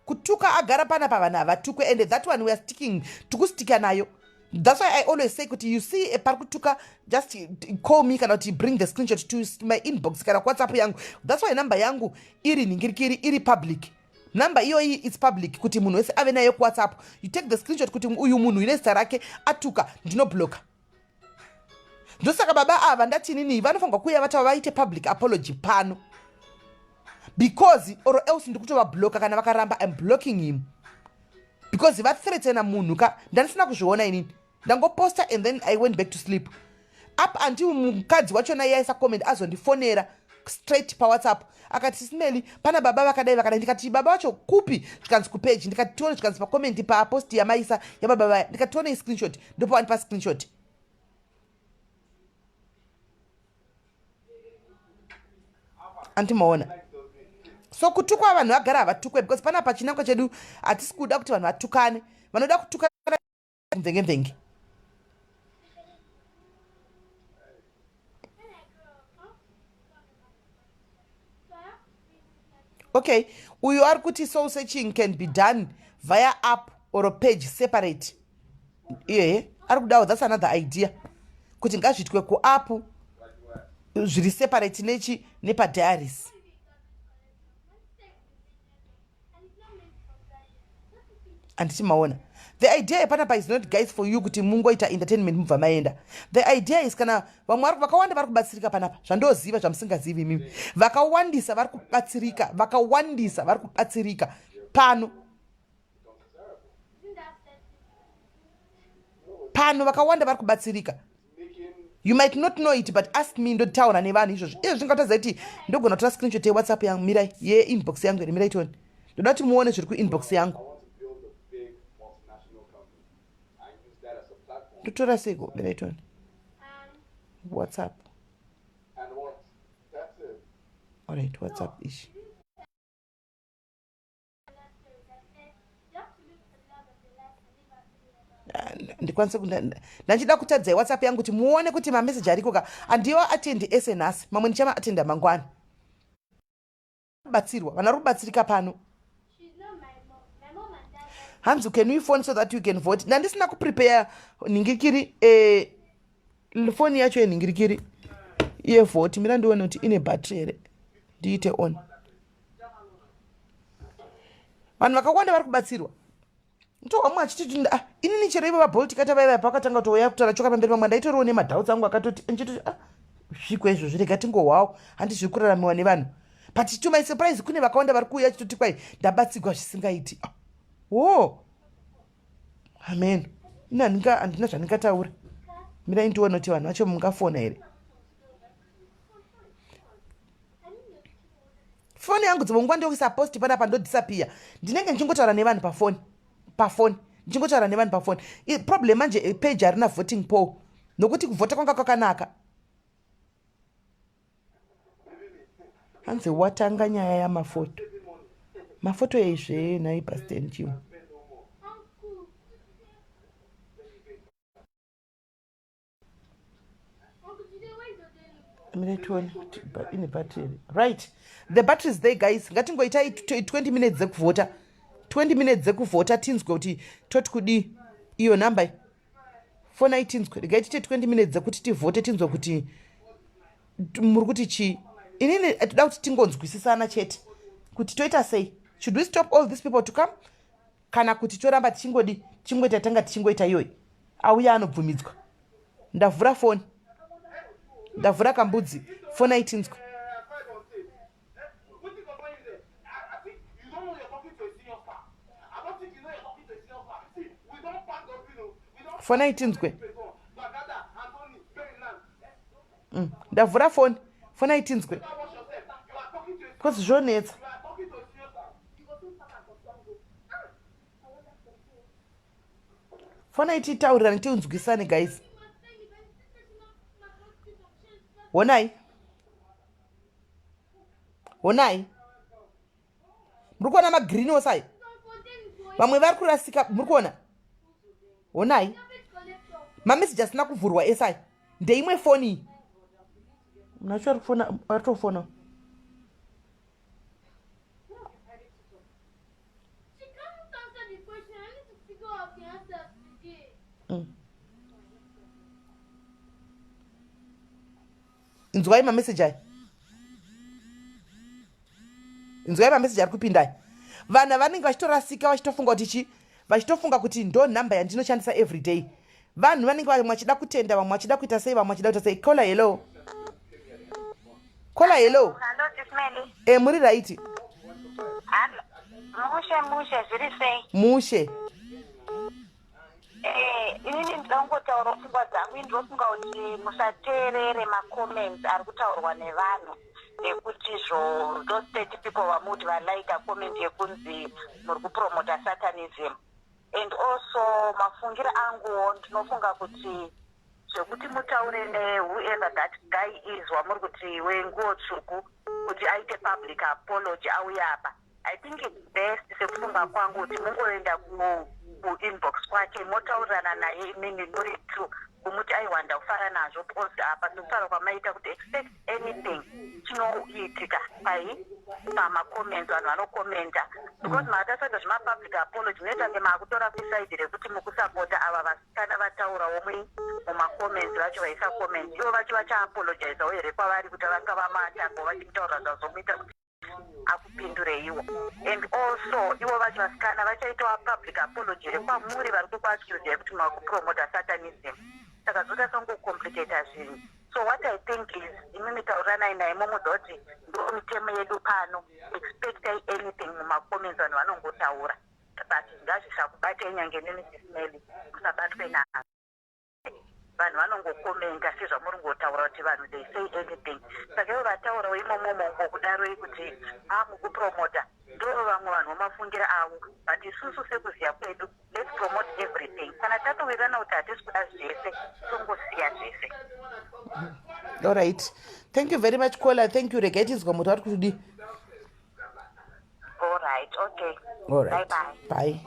kutuka agara panapa, vanhu havatukwe, and that one we are sticking, tikustika nayo. That's why I always say kuti you see pari kutuka, just call me kana kuti bring the screenshot to my inbox kana kuWhatsApp yangu. That's why number yangu iri nhingirikiri, iri public. Number iyoyi, it's public kuti munhu wese ave nayo kuWhatsApp. You take the screenshot kuti uyu munhu ine zita rake atuka, ndinobloka. Ndosaka baba ava ndatinini vanofanirwa kuuya vatava vaite public apology pano, because or else ndiri kutovabloka. Kana vakaramba, I'm blocking him, because vathreatena munhu ka. Ndandisina kuzviona inini, ndangoposta and then I went back to sleep up until mukadzi wachona yaisa comment azondifonera straight paWhatsApp akati, "Sismeli, pana baba vakadai vakadai." Ndikati, "Baba vacho kupi?" Zvikanzi, "Kupage." Ndikati, "Tione." Zvikanzi, "Pacomment papost yamaisa yababa vaya." Ndikati, "Tionei screenshot." Ndopawanipa screenshot. Andimaona. So kutukwa, vanhu vagara havatukwe, because panapa chinangwa chedu hatisi kuda kuti vanhu vatukane. Vanoda kutukana mvenge mvenge. Okay, uyu ari kuti soul searching can be done via app or page separate. Iye ari kudawo, that's another idea, kuti ngazviitwe kuapp zviri separate nechi nepadiaries. Handiti maona? The idea yepanapa is not, guys, for you kuti mungoita entertainment mubva maenda. The idea is kana vamwe vakawanda vari kubatsirika panapa, zvandoziva zvamusingazivi imimi, vakawandisa vari kubatsirika, vakawandisa vari kubatsirika pano. Pano vakawanda vari kubatsirika. You might not know it, but ask me, ndotaura nevanhu izvozvo. Izvo zvingatadza kuti ndogona kutora screenshot yeWhatsApp yangu. Mirai, yeinbox yangu here? Mirai tione, ndoda kuti muone zviri kuinbox yangu. Ndotora seiko? Mirai tione WhatsApp. Alright, WhatsApp ishi. Ndikwanise, ndachida kutadzai WhatsApp yangu kuti muone kuti mameseji ariko ka. Handiwo atendi ese nhasi, mamwe ndichamaatenda mangwana. Batsirwa, vanhu vari kubatsirika pano. Hanzi, "Can we phone so that you can vote?" Ndandisina kuprepare nhingirikiri, foni yacho yenhingirikiri yevote. Mira ndione kuti ine battery here, ndiite on. Vanhu vakawanda vari kubatsirwa. Ntohwamwe achititi, "Ah, inini chero ivo vaBolt kata vaivai pakatanga kutouya kutaura choka pamberi pamwe, ndaitoriwo nemadoubts angu." Akatoti nchitoti, "Ah, zvikwe izvo, zvirega tingohwawo, handi zviri kuraramiwa nevanhu." But to my surprise, kune vakawanda vari kuuya achitoti, "Kwai ndabatsigwa zvisingaiti." Ah, wo amen. Ini handina zvandingataura. Mirai ndione kuti vanhu vacho mungafona here. Foni yangu dzimwe nguva ndokuisa post panapa, ndodisappear. Ndinenge ndichingotaura nevanhu pafoni, pafoni ndichingotaura nevanhu pafoni. Problem manje, page harina voting poll, nokuti kuvhota kwanga kwakanaka. Hanzi, "Watanga nyaya yamafoto." Mafoto eizve nhai, Pastor Jim? Mirai tione kuti ine battery. Right, the battery is there, guys. Ngatingoitai 20 minutes dzekuvhota, 20 minutes dzekuvhota, tinzwe kuti toti kudii. Iyo namba fonai tinzwe. Regai tiite 20 minutes dzekuti tivhote, tinzwe kuti muri kuti chii. Inini toda kuti tingonzwisisana chete kuti toita sei. Should we stop all these people to come, kana kuti toramba tichingodi tichingoita tanga tichingoita iyoyi? Auya anobvumidzwa. Ndavhura foni, ndavhura kambudzi. Foni aitinzwe. Foni aitinzwe. Ndavhura foni, foni aitinzwe, because zvonetsa. Fona ititaurirane, tiunzwisane, guys. Honai, honai, muri kuona magreen ose ayo, vamwe vari kurasika. Muri kuona, honai mameseji asina kuvhurwa ese ayo, ndeimwe foni iyi. Munacho ari kufona, ari tofona. Inzwai mameseji aya, inzwai mameseji ari kupinda aya. Vanhu vanenge vachitorasika, vachitofunga kuti chi, vachitofunga kuti ndo nhamba yandinoshandisa everyday. Vanhu vanenge vamwe vachida kutenda, vamwe vachida kuita sei, vamwe vachida kuita sei. Kola, hello. Kola, hello. E, muri raiti? Mushe, mushe, zviri sei? Mushe. Eh, inini ndinoda kungotaura pfungwa dzangu. Ini ndinofunga kuti musateerere macomments ari kutaurwa nevanhu ekuti zvo those 30 people vamuti valaika comment yekunzi muri kupromota satanism. And also mafungiro anguwo, ndinofunga kuti zvekuti mutaure newhoever that guy is wamuri kuti wenguo tsvuku kuti aite public apology auye apa, I think it's best, sekufunga kwangu, kuti mungoenda kuinbox kwake, motaurirana naye imimi muri two, kumuti aiwa, ndakufara nazvo, because apa sekutaura kwamaita kuti expect anything chinoitika pai pamacomments, vanhu vanokomenta, because makatasaita zvemapublic apology munoita kunge maakutora kuside rekuti mukusapota ava vasikana vataurawo mumacomments vacho vaisa comment. Ivo vacho vachaapologizawo here kwavari kuti vanga vamaatako vachimutaurira zvazomuita kuti akupindureiwo? And also ivo vacho vasikana vachaitawo public apology here kwamuri vari kukuaccusai kuti makupromota satanism? Saka zvoda songocomplicata zvinhu. So what I think is, imimi tauriranai naye, momudza kuti ndo mitemo yedu pano, expectai anything mumacomments, vanhu vanongotaura, but ngazvisakubatei. Nyange nemi Sis Melly, musabatwe nazvo. Vanhu vanongokomenta sezvamuri ngotaura kuti vanhu, they say anything. Saka ivo vataurawo imomomo ngokudaroi kuti amukupromota, ndo vamwe vanhu vomafungira avo, but isusu sekuziva kwedu, let's promote everything. Kana tatowirirana kuti hatisi kuda zvese, tongosiya zvese. Allright, thank you very much, caller. Thank you. Regai tinzwa muti vari kutidi. Allright, okay. Allright. Bye bye. Bye.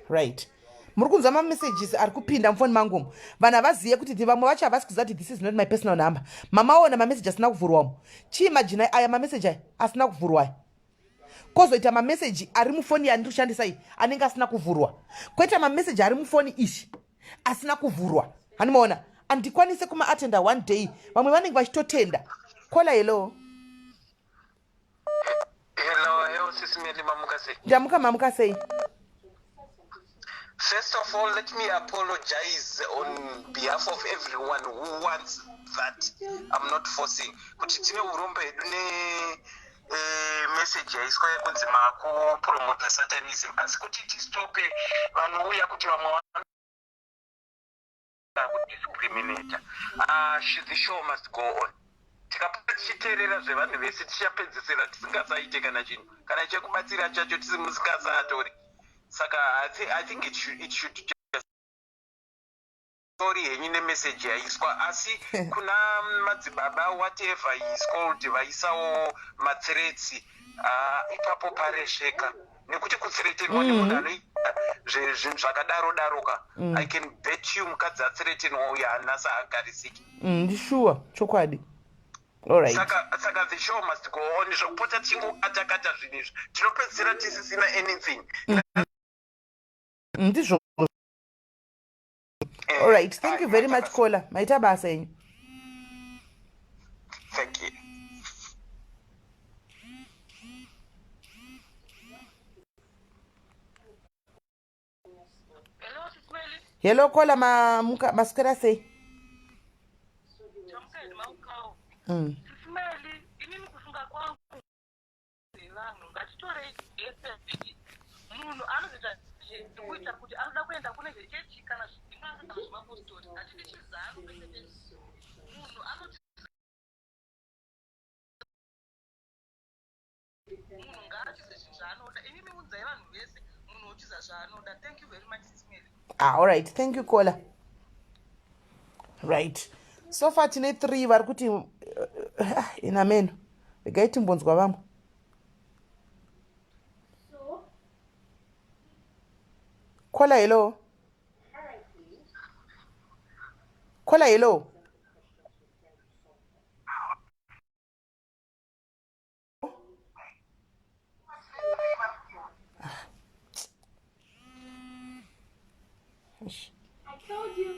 Right, muri kunzwa mamessages ari kupinda mufoni mangu umu. Vanhu havazive kuti vamwe vacho havasi kuziva kuti this is not my personal number. Mamaona mameseji asina kuvhurwa umu. Chiimagine aya mameseji aya asina kuvhurwa aya, kwozoita mameseji ari mufoni yandiri kushandisa iyi anenge asina kuvhurwa, kwoita mameseji ari mufoni ishi asina kuvhurwa. Handimaona, handikwanise kumaatenda one day. Vamwe vanenge vachitotenda. Kola, hello. Hello, hello, Sis Melly, mamuka sei? Ndamuka, mamuka sei? First of all, let me apologize on behalf of everyone who wants that. I'm not forcing. Kuti tine urombo hedu ne message yaiswa yekunzi makupromota satanism, asi kuti tistope vanouya kuti vamwe kudiscriminata. The show must go on. Tikapota tichiteerera zvevanhu vese, tichapedzesera tisingasaite kana chinhu kana chekubatsira chacho tisimusingasatori. Saka I think it should just, sorry henyu nemeseji yaiswa, asi kuna madzibaba, whatever he is called, vaisawo mathreats, ipapo paresveka, nekuti kuthreatenwa nemunhu anoita zvinhu zvakadaro daroka, I can bet you mukadzi athreatenwa uyo haana saagarisiki. Ndishuwa, chokwadi. Allright. Saka the show must go on. Zvokupota tichingokatakata zvinhu izvi, tinopedzisira tisisina anything. Ndizvo. Allright, thank you very much, caller. Maita basa enyu. Thank you. Hello, caller, mamuka, maswera sei? Sis Melly, inini kufunga kwangu, vanhu ngatitorei ese munhu anozoita kuita kuti anoda kuenda kune zvechechi kana zvin'anga kana zvemapostori, hatidi chizano pese pese. Munhu anoti munhu ngaatize zvinhu zvaanoda. Inini unzai vanhu vese, munhu otiza zvaanoda. Thank you very much, Sis Melly. Ah, allright, thank you, caller. Right, so far tine three vari kuti Ah, inameno regai timbonzwa vamwe. Kola hello. Kola hello. I told you.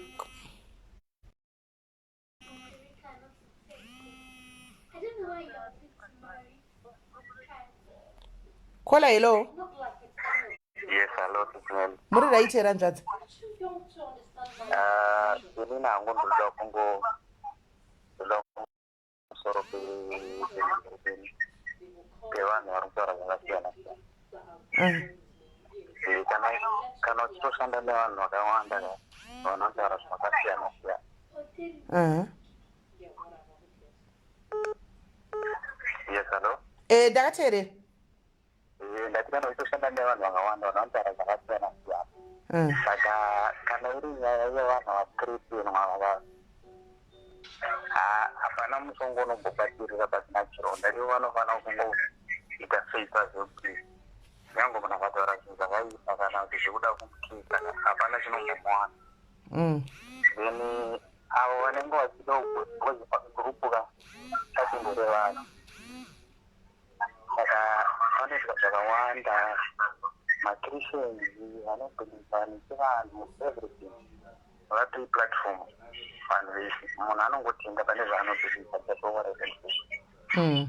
Kola hello. Yes, hello, Sisman. Muri right here hanzvadzi? Ah, ini nangu ndoda kungo ndoda pamusoro pevanhu vari kutaura zvakasiyana siyana. Eh, kana kana uchitoshanda nevanhu vakawanda vanotaura zvakasiyana siyana. Yes, hello. Eh, ndakateerera. Eh, ndati kana uchitoshanda nevanhu vakawanda vanotaura zvakasiyana siyana. Saka kana iri nyaya yevanhu vakristenwa vava hapana mushonga unombobatirira pasina chironda. Ivo vanofanira kungoita feipa zvekuti nyange munhu akataura zvinhu zvakaipa kana kuti zvekuda kumukisa hapana chinombomuwana. Then avo vanenge vachida kugurupu ka chachingore vanhu. Saka panoitwa zvakawanda maChristians vanobhilivha nechivanhu everything vapei platform vanhu vese munhu anongotenda pane zvaanobhilivha that's all what I can say.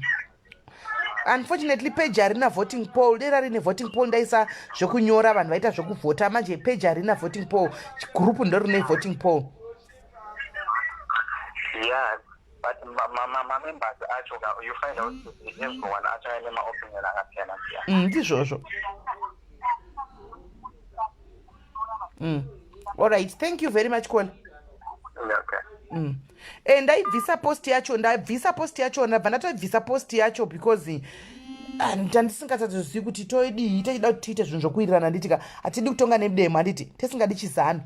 Unfortunately page harina voting poll dera rine voting poll ndaisa zvekunyora vanhu vaita zvekuvhota manje page harina voting poll group ndorine voting poll. Yeah, but mamembers acho ka you find out kuti everyone acho aine maopinion akasiyana siyana. Ndizvozvo. Alright, thank you very much Kola. Okay. E, ndaibvisa post yacho, ndabvisa post yacho, ndabva ndatobvisa post yacho because ah, ndandisingatozivi kuti toidii tichida kuti tiite zvinhu zvokuwirirana handiti ka hatidi kutonga nedemo handiti tisingadi chizanu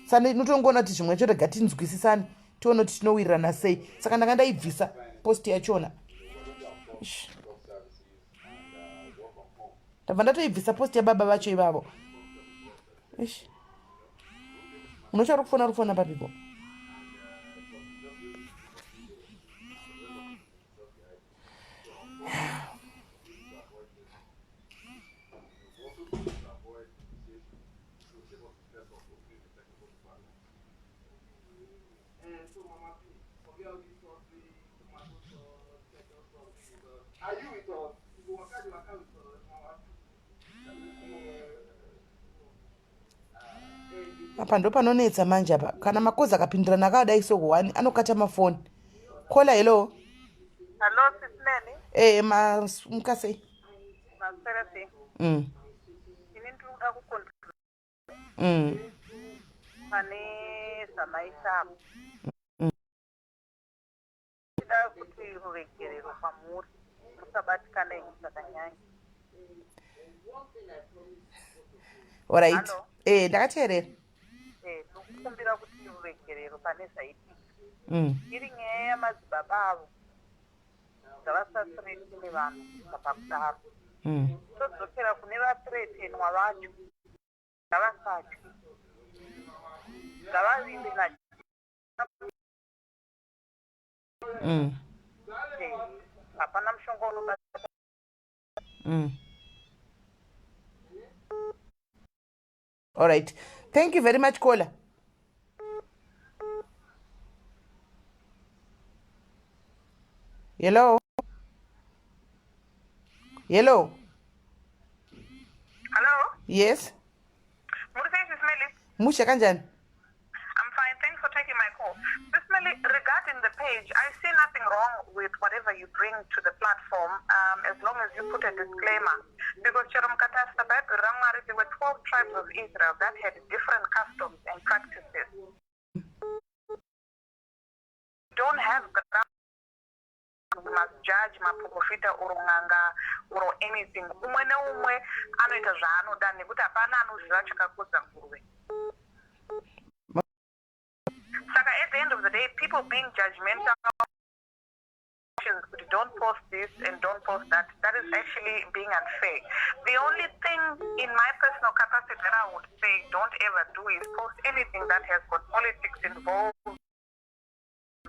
saka ndinotongoona kuti zvimwe zvacho rega tinzwisisane tione kuti tinowirirana sei saka ndanga ndaibvisa post yachona. Ish. Ndabva ndatoibvisa post yababa vacho ivavo. Ish. Unocha uri kufona uri kufona papiko? Apa ndo panonetsa manje apa kana makozi akapindirana akadai so one anokata mafoni. Kola hello. Hello, Sis Melly. Eh, mukasei? Maswera sei? Ini ndiri kuda kucontribute pane zvamaita apo. Ndida kuti ruregerero kwamuri, musabatikana henyu zvakanyanya. Alright. Hello. Eh, ndakateerera. Eh, ndikukumbira kuti ruregerero pane zvaitika. Iri nyaya yamadzibaba avo ngavasathreatene vanhu kubva pakudaro. Todzokera kune vathreatenwa vacho ngavasatye. Ngavavimbe na Eh, hapana mushonga unobata. All right. Thank you very much, caller. Hello. Hello. Hello? Yes. Muri sei, Sis Melly? Mushe kanjani? I'm fine. Thanks for taking my call. Sis Melly, regarding the page, I see nothing wrong with whatever you bring to the platform, as long as you put a disclaimer. Because chero mukatarisa Bhaibheri raMwari, there were 12 tribes of Israel that had different customs and practices. Don't have ground we must judge maprofita or n'anga or anything. Umwe neumwe anoita zvaanoda nekuti hapana anoziva chakakodza nguruve. Saka at the end of the day, people being judgmental instructions kuti don't post this and don't post that. That is actually being unfair. The only thing in my personal capacity that I would say don't ever do is post anything that has got politics involved,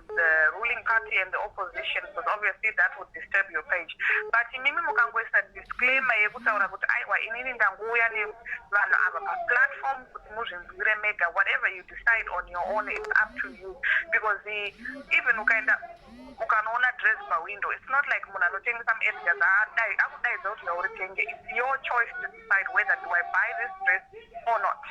the ruling party and the opposition, because obviously that would disturb your page. But imimi mukangoisa disclaimer yekutaura kuti, "Aiwa, inini ndangouya nevanhu ava paplatform kuti muzvinzwire mega," whatever you decide on your own, it's up to you, because even ukaenda ukanoona dress pawindow, it's not like munhu anotengesa muEdgars akudaidza kuti ngauritenge. It's your choice to decide whether do I buy this dress or not.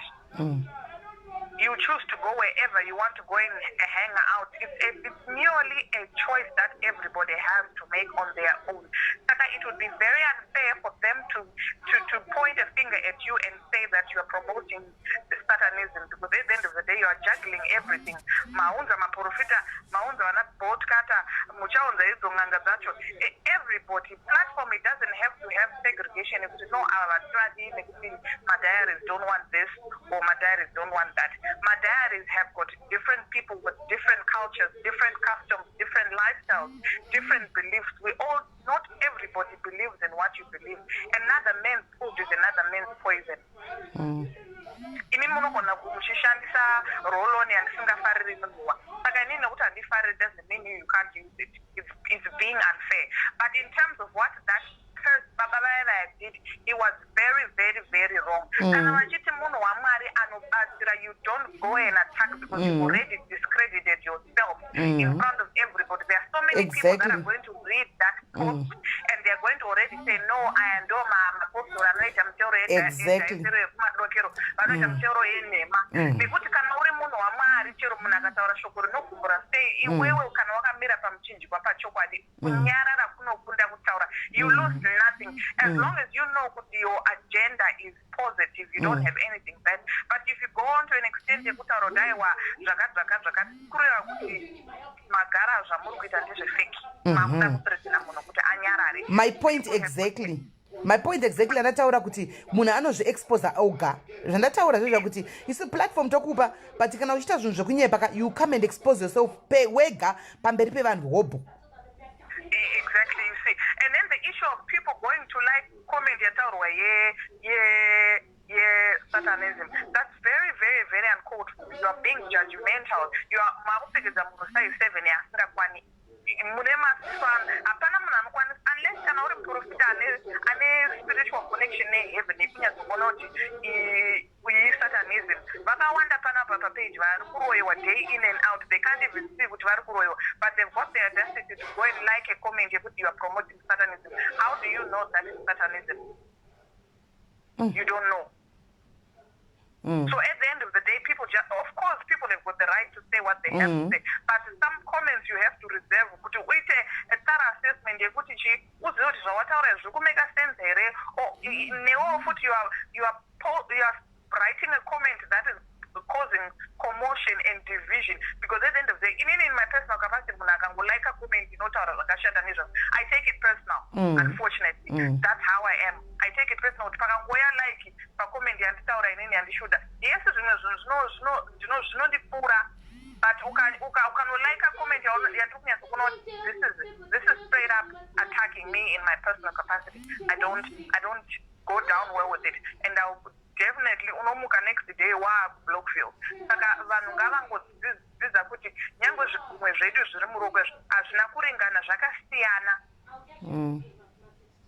You choose to go wherever you want to go and hang out. It's merely a choice that everybody has to make on their own. Saka it would be very unfair for them to point a finger at you and say that you are promoting the Satanism, because at the end of the day you are juggling everything. Maunza maprofita, maunza vana botkata, muchaunza idzo n'anga dzacho. Everybody platform, it doesn't have to have segregation yekuti, no, ava vativadi nekuti madiaries don't want this or madiaries don't want that. Madiaries have got different people with different cultures, different customs, different lifestyles, different beliefs. We all, not everybody believes in what you believe. Another man's food is another man's poison. Imi munogona muchishandisa roll-on yandisingafariri munhuwa, saka inini nekuti handifariri doesn't mean you can't use it. It's being unfair. But in terms of what that first baba vaya vaya did, it was very, very, very wrong. Kana vachiti munhu waMwari anobatsira, you don't go and attack, because you've already discredited yourself in front of everybody. There are so many people that are going to read that post and they are going to already say, "No, aya ndo mapostori anoita miteuro yekumadokero, vanoita miteuro yenhema." Nekuti kana uri munhu waMwari, chero munhu akataura shoko rinogumbura sei, iwewe kana wakamira pamuchinjikwa pachokwadi, kunyarara kunokunda kutaura. You lose nothing as long as you know kuti your agenda is positive, you don't have anything bad. But if you go on to an extent yekutaura kuti, "Aiwa, zvakati, zvakati, zvakati," kureva kuti magara zvamuri kuita ndezvefake, makuda kuthreatena munhu kuti anyarare. My point exactly, my point exactly. Andataura kuti munhu anozviexposa oga. Zvandataura zvezva kuti isu platform tokupa, but kana uchiita zvinhu zvekunyepa ka, you come and expose yourself wega pamberi pevanhu hobho. Exactly, you see. And then the issue of people going to like comment yataurwa ye satanism, that's very, very, very uncalled for. You are being judgmental. You are makupfekedza munhu size 7 yaasingakwani. Mune maziso, hapana munhu anokwanisa, unless kana uri muprofita ane spiritual connection neheaven yekunyatsokuona kuti iyi satanism. Vakawanda panapa papage vari kuroyiwa day in and out. They can't even see kuti vari kuroyiwa, but they've got the audacity to go and like a comment yekuti you are promoting satanism. How do you know that is satanism? You don't know. So at the end of the day, people just, of course, people have got the right to say what they have to say. But some comments you have to reserve kuti uite a thorough assessment yekuti chi uzive kuti zvawataura zviri kumeka sense here, or newewo futi you are writing a comment that is causing commotion and division, because at the end of the day, inini in my personal capacity, munhu akangolika comment inotaura zvakashata nezvazvo, I take it personal. Unfortunately, that's how I am. I take it personal kuti pakangoya like pacomment yanditaura inini yandishuda. Yes, zvimwe zvinhu zvinondipfuura, but ukanolika comment yandiri kunyatsokuona kuti this is straight up attacking me in my personal capacity, I don't go down well with it, and I'll definitely, unomuka next day waakublockfield. Saka vanhu ngavangodzidza kuti nyange zvigumwe zvedu zviri muroko hazvina kuringana, zvakasiyana.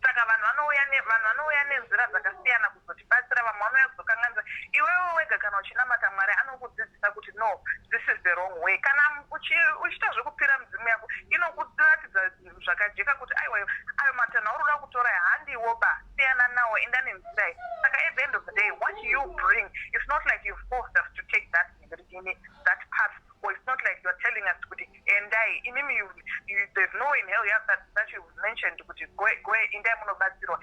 Saka vanhu vanouya nenzira dzakasiyana kuzotibatsira. Vamwe vanouya kuzokanganisa. Iwewe wega kana uchinamata Mwari anokudzidzisa kuti, "No, this is the wrong way." Kana uchiita zvekupira mudzimu yako, inokuratidza zvakajeka kuti, "Aiwa, ayo matanho auri kuda kutora handiwo ba, siyana nawo, enda nenzira iyi." Saka at the end of the day, what you bring, it's not like you forced us to take that path, or it's not like you're telling us kuti endai imimi. There's no in hell that you've mentioned kuti go endai munobatsirwa.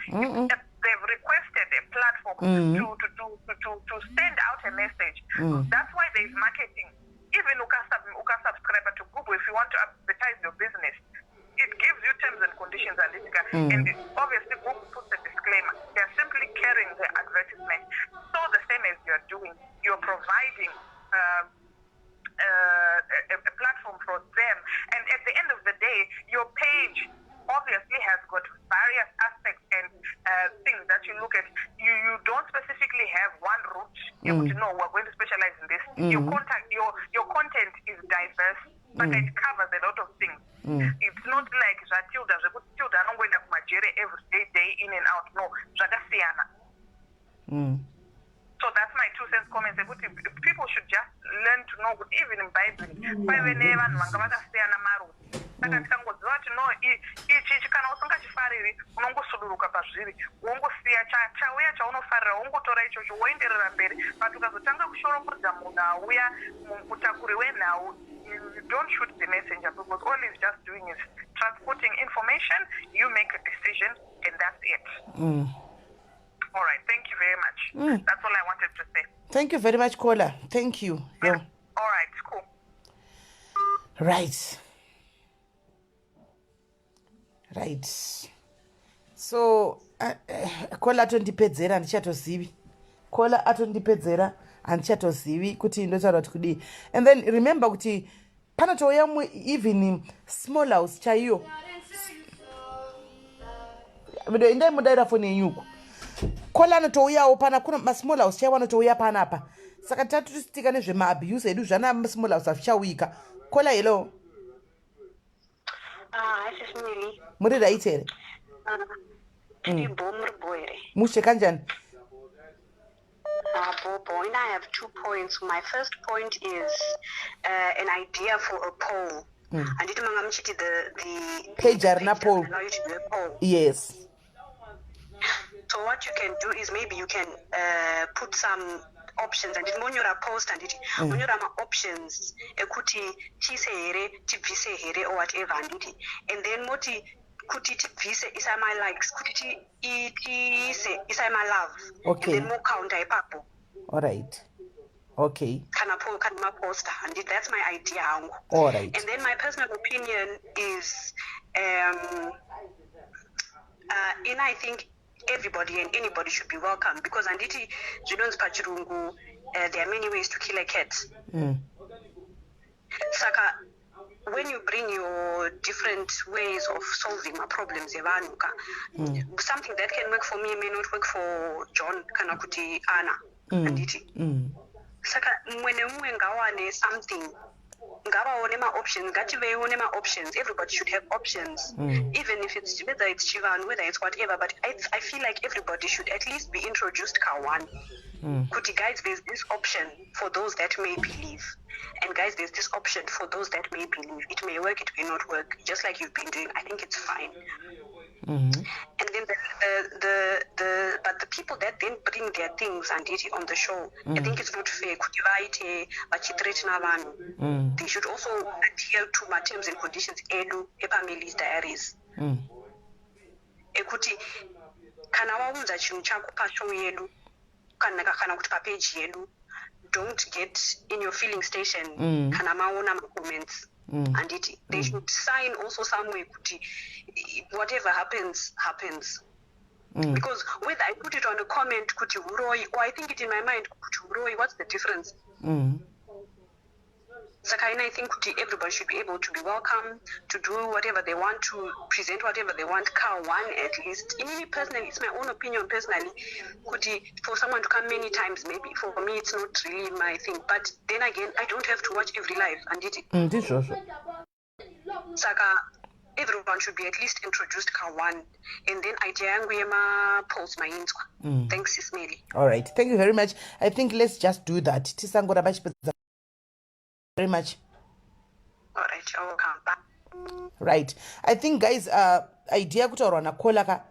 They've requested a platform to send out a message. That's why there is marketing. Even ukasubscribe to Google, if you want to advertise your business, it gives you terms and conditions and and obviously Google puts a disclaimer. They're simply carrying the advertisement. So the same as you're doing, you're providing a platform for them, and at the end of the day, you're paying. page obviously has got various aspects and things that you look at. You don't specifically have one route yekuti no, we're going to specialize in this. Your contact, your content is diverse, but it covers a lot of things. It's not like zvaTilda, zvekuti Tilda anongoenda kumajere every day, day in and out. No, zvakasiyana. So that's my 2 cents comments ekuti people should just learn to know kuti even muBhaibheri kwaive nevanhu vanga vakasiyana marudzi. Saka tikangoziva kuti no, ichi ichi kana usingachifariri, unongosuduruka pazviri, wongosiya chauya chaunofarira, wongotora ichocho, woenderera mberi. But ukazotanga kushoropodza munhu auya, mutakuri wenhau, you don't shoot the messenger, because all he's just doing is transporting information. You make a decision and that's it. All right, thank you very much. That's all I wanted to say. Thank you very much, caller. Thank you. Yeah. All right, cool. Right, so caller atondipedzera, handichatozivi. Caller atondipedzera, handichatozivi kuti ndotaura kuti kudii. And then remember kuti panotouya mumwe, even small house chaiyo. Indai mudaira foni yenyuku. Caller anotouyawo pana, kuna masmall house chaiwo anotouya panapa. Saka tatotistika nezvemaabuse edu, zvana small house hazvichauyika. Caller, hello. Ah, hi Sis Melly. Muri right here? Tiri bo, muri bo here? Mushe, kanjani? Bo bo. And I have two points. My first point is an idea for a poll. Anditi manga muchiti the Page harina the poll. doesn't allow you to do a poll. Yes. So what you can do is maybe you can put some options, anditi monyora post, anditi monyora ma-options ekuti tiise here, tibvise here or whatever, anditi, and then moti kuti tibvise, isai ma-likes, kuti tiise, isai ma-love. And then mocounta ipapo. All right, okay. Kana po kana maposta, anditi. That's my idea hangu. All right. And then my personal opinion is in I think everybody and anybody should be welcome, because anditi zvinonzi pachirungu there are many ways to kill a cat. Saka when you bring your different ways of solving ma-problems evanhu ka, something that can work for me may not work for John kana kuti Anna, anditi? Saka mumwe nemumwe ngawane something, ngavaone ma-options, ngativeiwo nema-options. Everybody should have options, even if it's, whether it's chivanhu, whether it's whatever, but I feel like everybody should at least be introduced ka-one kuti guys, there's this option for those that may believe, and guys, there's this option for those that may believe. It may work, it may not work, just like you've been doing. I think it's fine. And then the but the people that then bring their things, anditi, on the show, I think it's not fair kuti vaite vachithreatena vanhu. They should also adhere to ma-terms and conditions edu epaMelis Diaries, ekuti kana waunza chinhu chako pashow yedu kana kuti papeji yedu, don't get in your filling station kana maona macomments, anditi? They should sign also somewhere kuti whatever happens happens, because whether I put it on a comment kuti huroi or I think it in my mind kuti huroi, what's the difference? Saka I think kuti everybody should be able to be welcome to do whatever they want, to present whatever they want, car one at least. Inini personally, it's my own opinion personally, kuti for someone to come many times, maybe for me it's not really my thing. But then again, I don't have to watch every live, anditi? Ndizvozvo. Saka everyone should be at least introduced ka one. And then idea yangu yema-polls mainzwa. Thanks, Sis Melly. All right, thank you very much. I think let's just do that, tisangoramba chipedza. Very much. All right, you're welcome. Bye. Right, I think, guys, idea kutaurwa nacaller ka,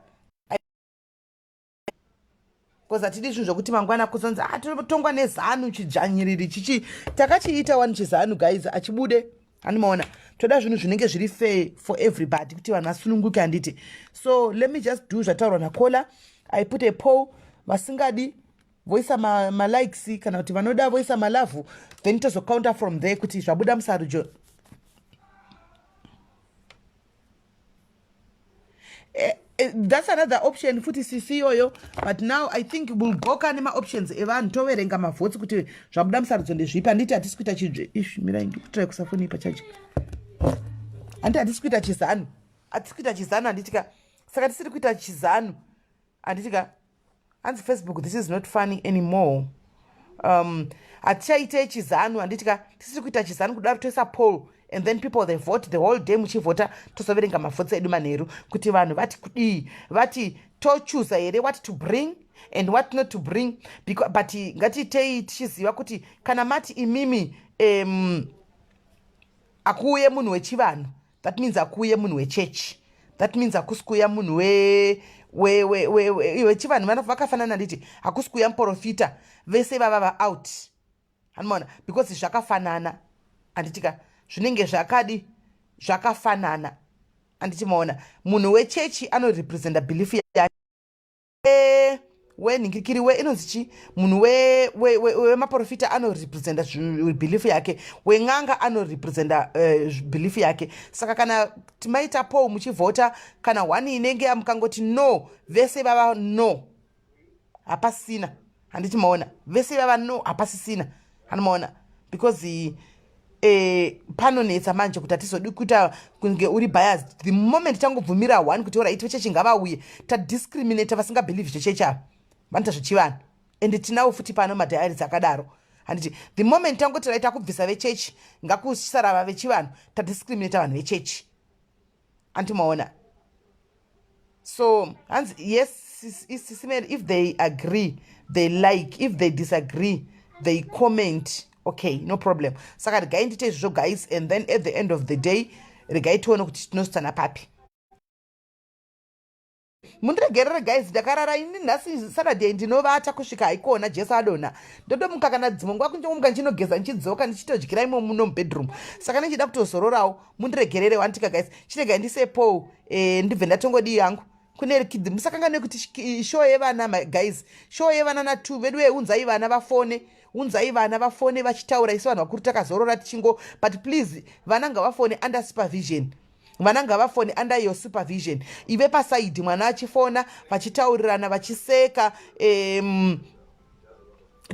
because hatidi zvinhu zvokuti mangwana kuzonzi, ah, totongwa neZANU, chidzvanyiriri chichi takachiita wani chiZANU. Guys, achibude, handimaona. Toda zvinhu zvinenge zviri fair for everybody, kuti vanhu vasununguke, handiti? So let me just do zvataurwa nacaller. I put a poll, vasingadi voisa malikes ma, kana kuti vanoda voisa malove, then tozocounter from there kuti zvabuda musarudzo. That's another option futi, sisi iyoyo. But now I think we'll go kane maoptions evanhu, toverenga mavhotsi kuti zvabuda musarudzo ndezvipi, handiti? Hatisi kuita chidzve ish, mirai, ndikutrai kusafoni pachaji, handiti? Hatisi kuita chiZANU. Hatisi kuita chizanu, handitika? Saka tisiri kuita chizanu, handitika? Hanzi Facebook, this is not funny anymore. Hatichaitei chizanu, handitika? Tisiri kuita chizanu kudaro, toisa poll and then people, they vote the whole day. Muchivhota, tozoverenga mavhotsi edu manheru kuti vanhu vati kudii, vati tochuza here what to bring and what not to bring. But ngatiitei tichiziva kuti kana mati imimi akuuye munhu wechivanhu, that means akuuye munhu wechechi, that means hakusi kuuya munhu wechivanhu. Vakafanana, nditi hakusi kuuya muprofita, vese vava vaout, anomaona, because zvakafanana, handitika? Zvinenge zvakadi zvakafanana, handiti maona? Munhu wechechi anorepresenta belief yake, wenhingirikiri we inonzi chi, munhu wemaprofita anorepresenta belief yake, wen'anga anorepresenta belief yake. Saka kana timaita poll, muchivhota, kana one inenge mukangoti no, vese vava no, hapasina, handiti maona? Vese vava no, hapasisina, hanomaona? Because panonetsa manje kuti hatizodi kuita kunge uri biased. The moment tangobvumira one kuti alright, vechechi ngavauye, tadiscriminata vasingabelieve zvechechi ava, vanoita zvechivanhu. And tinawo futi pano madiaries akadaro, handiti? The moment tangoti right, akubvisa vechechi, ngakusarava vechivanhu, tadiscriminata vanhu vechechi, handiti maona? So hanzi yes, Sis Mary, if they agree they like, if they disagree they comment. Okay, no problem. Saka regai ndite izvozvo, guys, and then at the end of the day regai tione kuti tinositana papi. Mundiregerere guys, ndakarara ini nhasi Saturday, ndinovata kusvika haikona Jesu adonha. Ndotomuka kana dzimwe nguva kunjomuka, ndichinogeza, ndichidzoka, ndichitodyira imo muno mubedroom. Saka ndichida kutozororawo, mundiregerere wanditika guys. Chiregai ndise poll, ndibve ndatongodii yangu kune kids. Musakanganwe kuti show yevana, guys, show yevana na2 vedu. Unzai vana vafone, unzai vana vafone vachitaura. Isu vanhu vakuru takazorora tichingo, but please, vana ngavafone under supervision, vana ngavafone under your supervision. Ive paside, mwana achifona, vachitaurirana, vachiseka,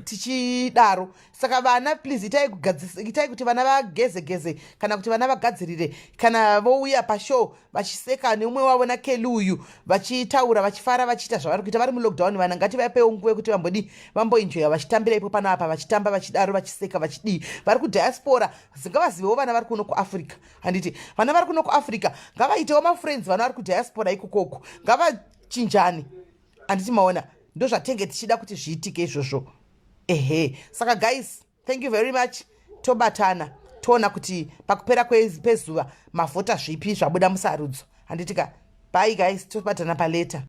tichidaro. Saka vana, please, itai kuti vana vageze geze kana kuti vana vagadzirire kana vouya pashow vachiseka neumwe wavo naKeli uyu, vachitaura, vachifara, vachiita zvavari kuita vari mulockdown. Vana ngativapewo nguva yekuti vambodi vamboenjoya, vachitambira ipo panapa, vachitamba, vachidaro, vachiseka, vachidii. Vari kudiaspora ngavazivewo vana vari kuno kuAfrica, handiti? Vana vari kuno kuAfrica ngavaitewo mafriends, vana vari kudiaspora ikokoko ngavachinjani, handiti maona? Ndo zvatenge tichida kuti zviitike izvozvo, ehe. Saka guys, thank you very much. Tobatana, toona kuti pakupera pezuva mavhota zvipi zvabuda musarudzo, handitika? Bye guys, tobatana palater.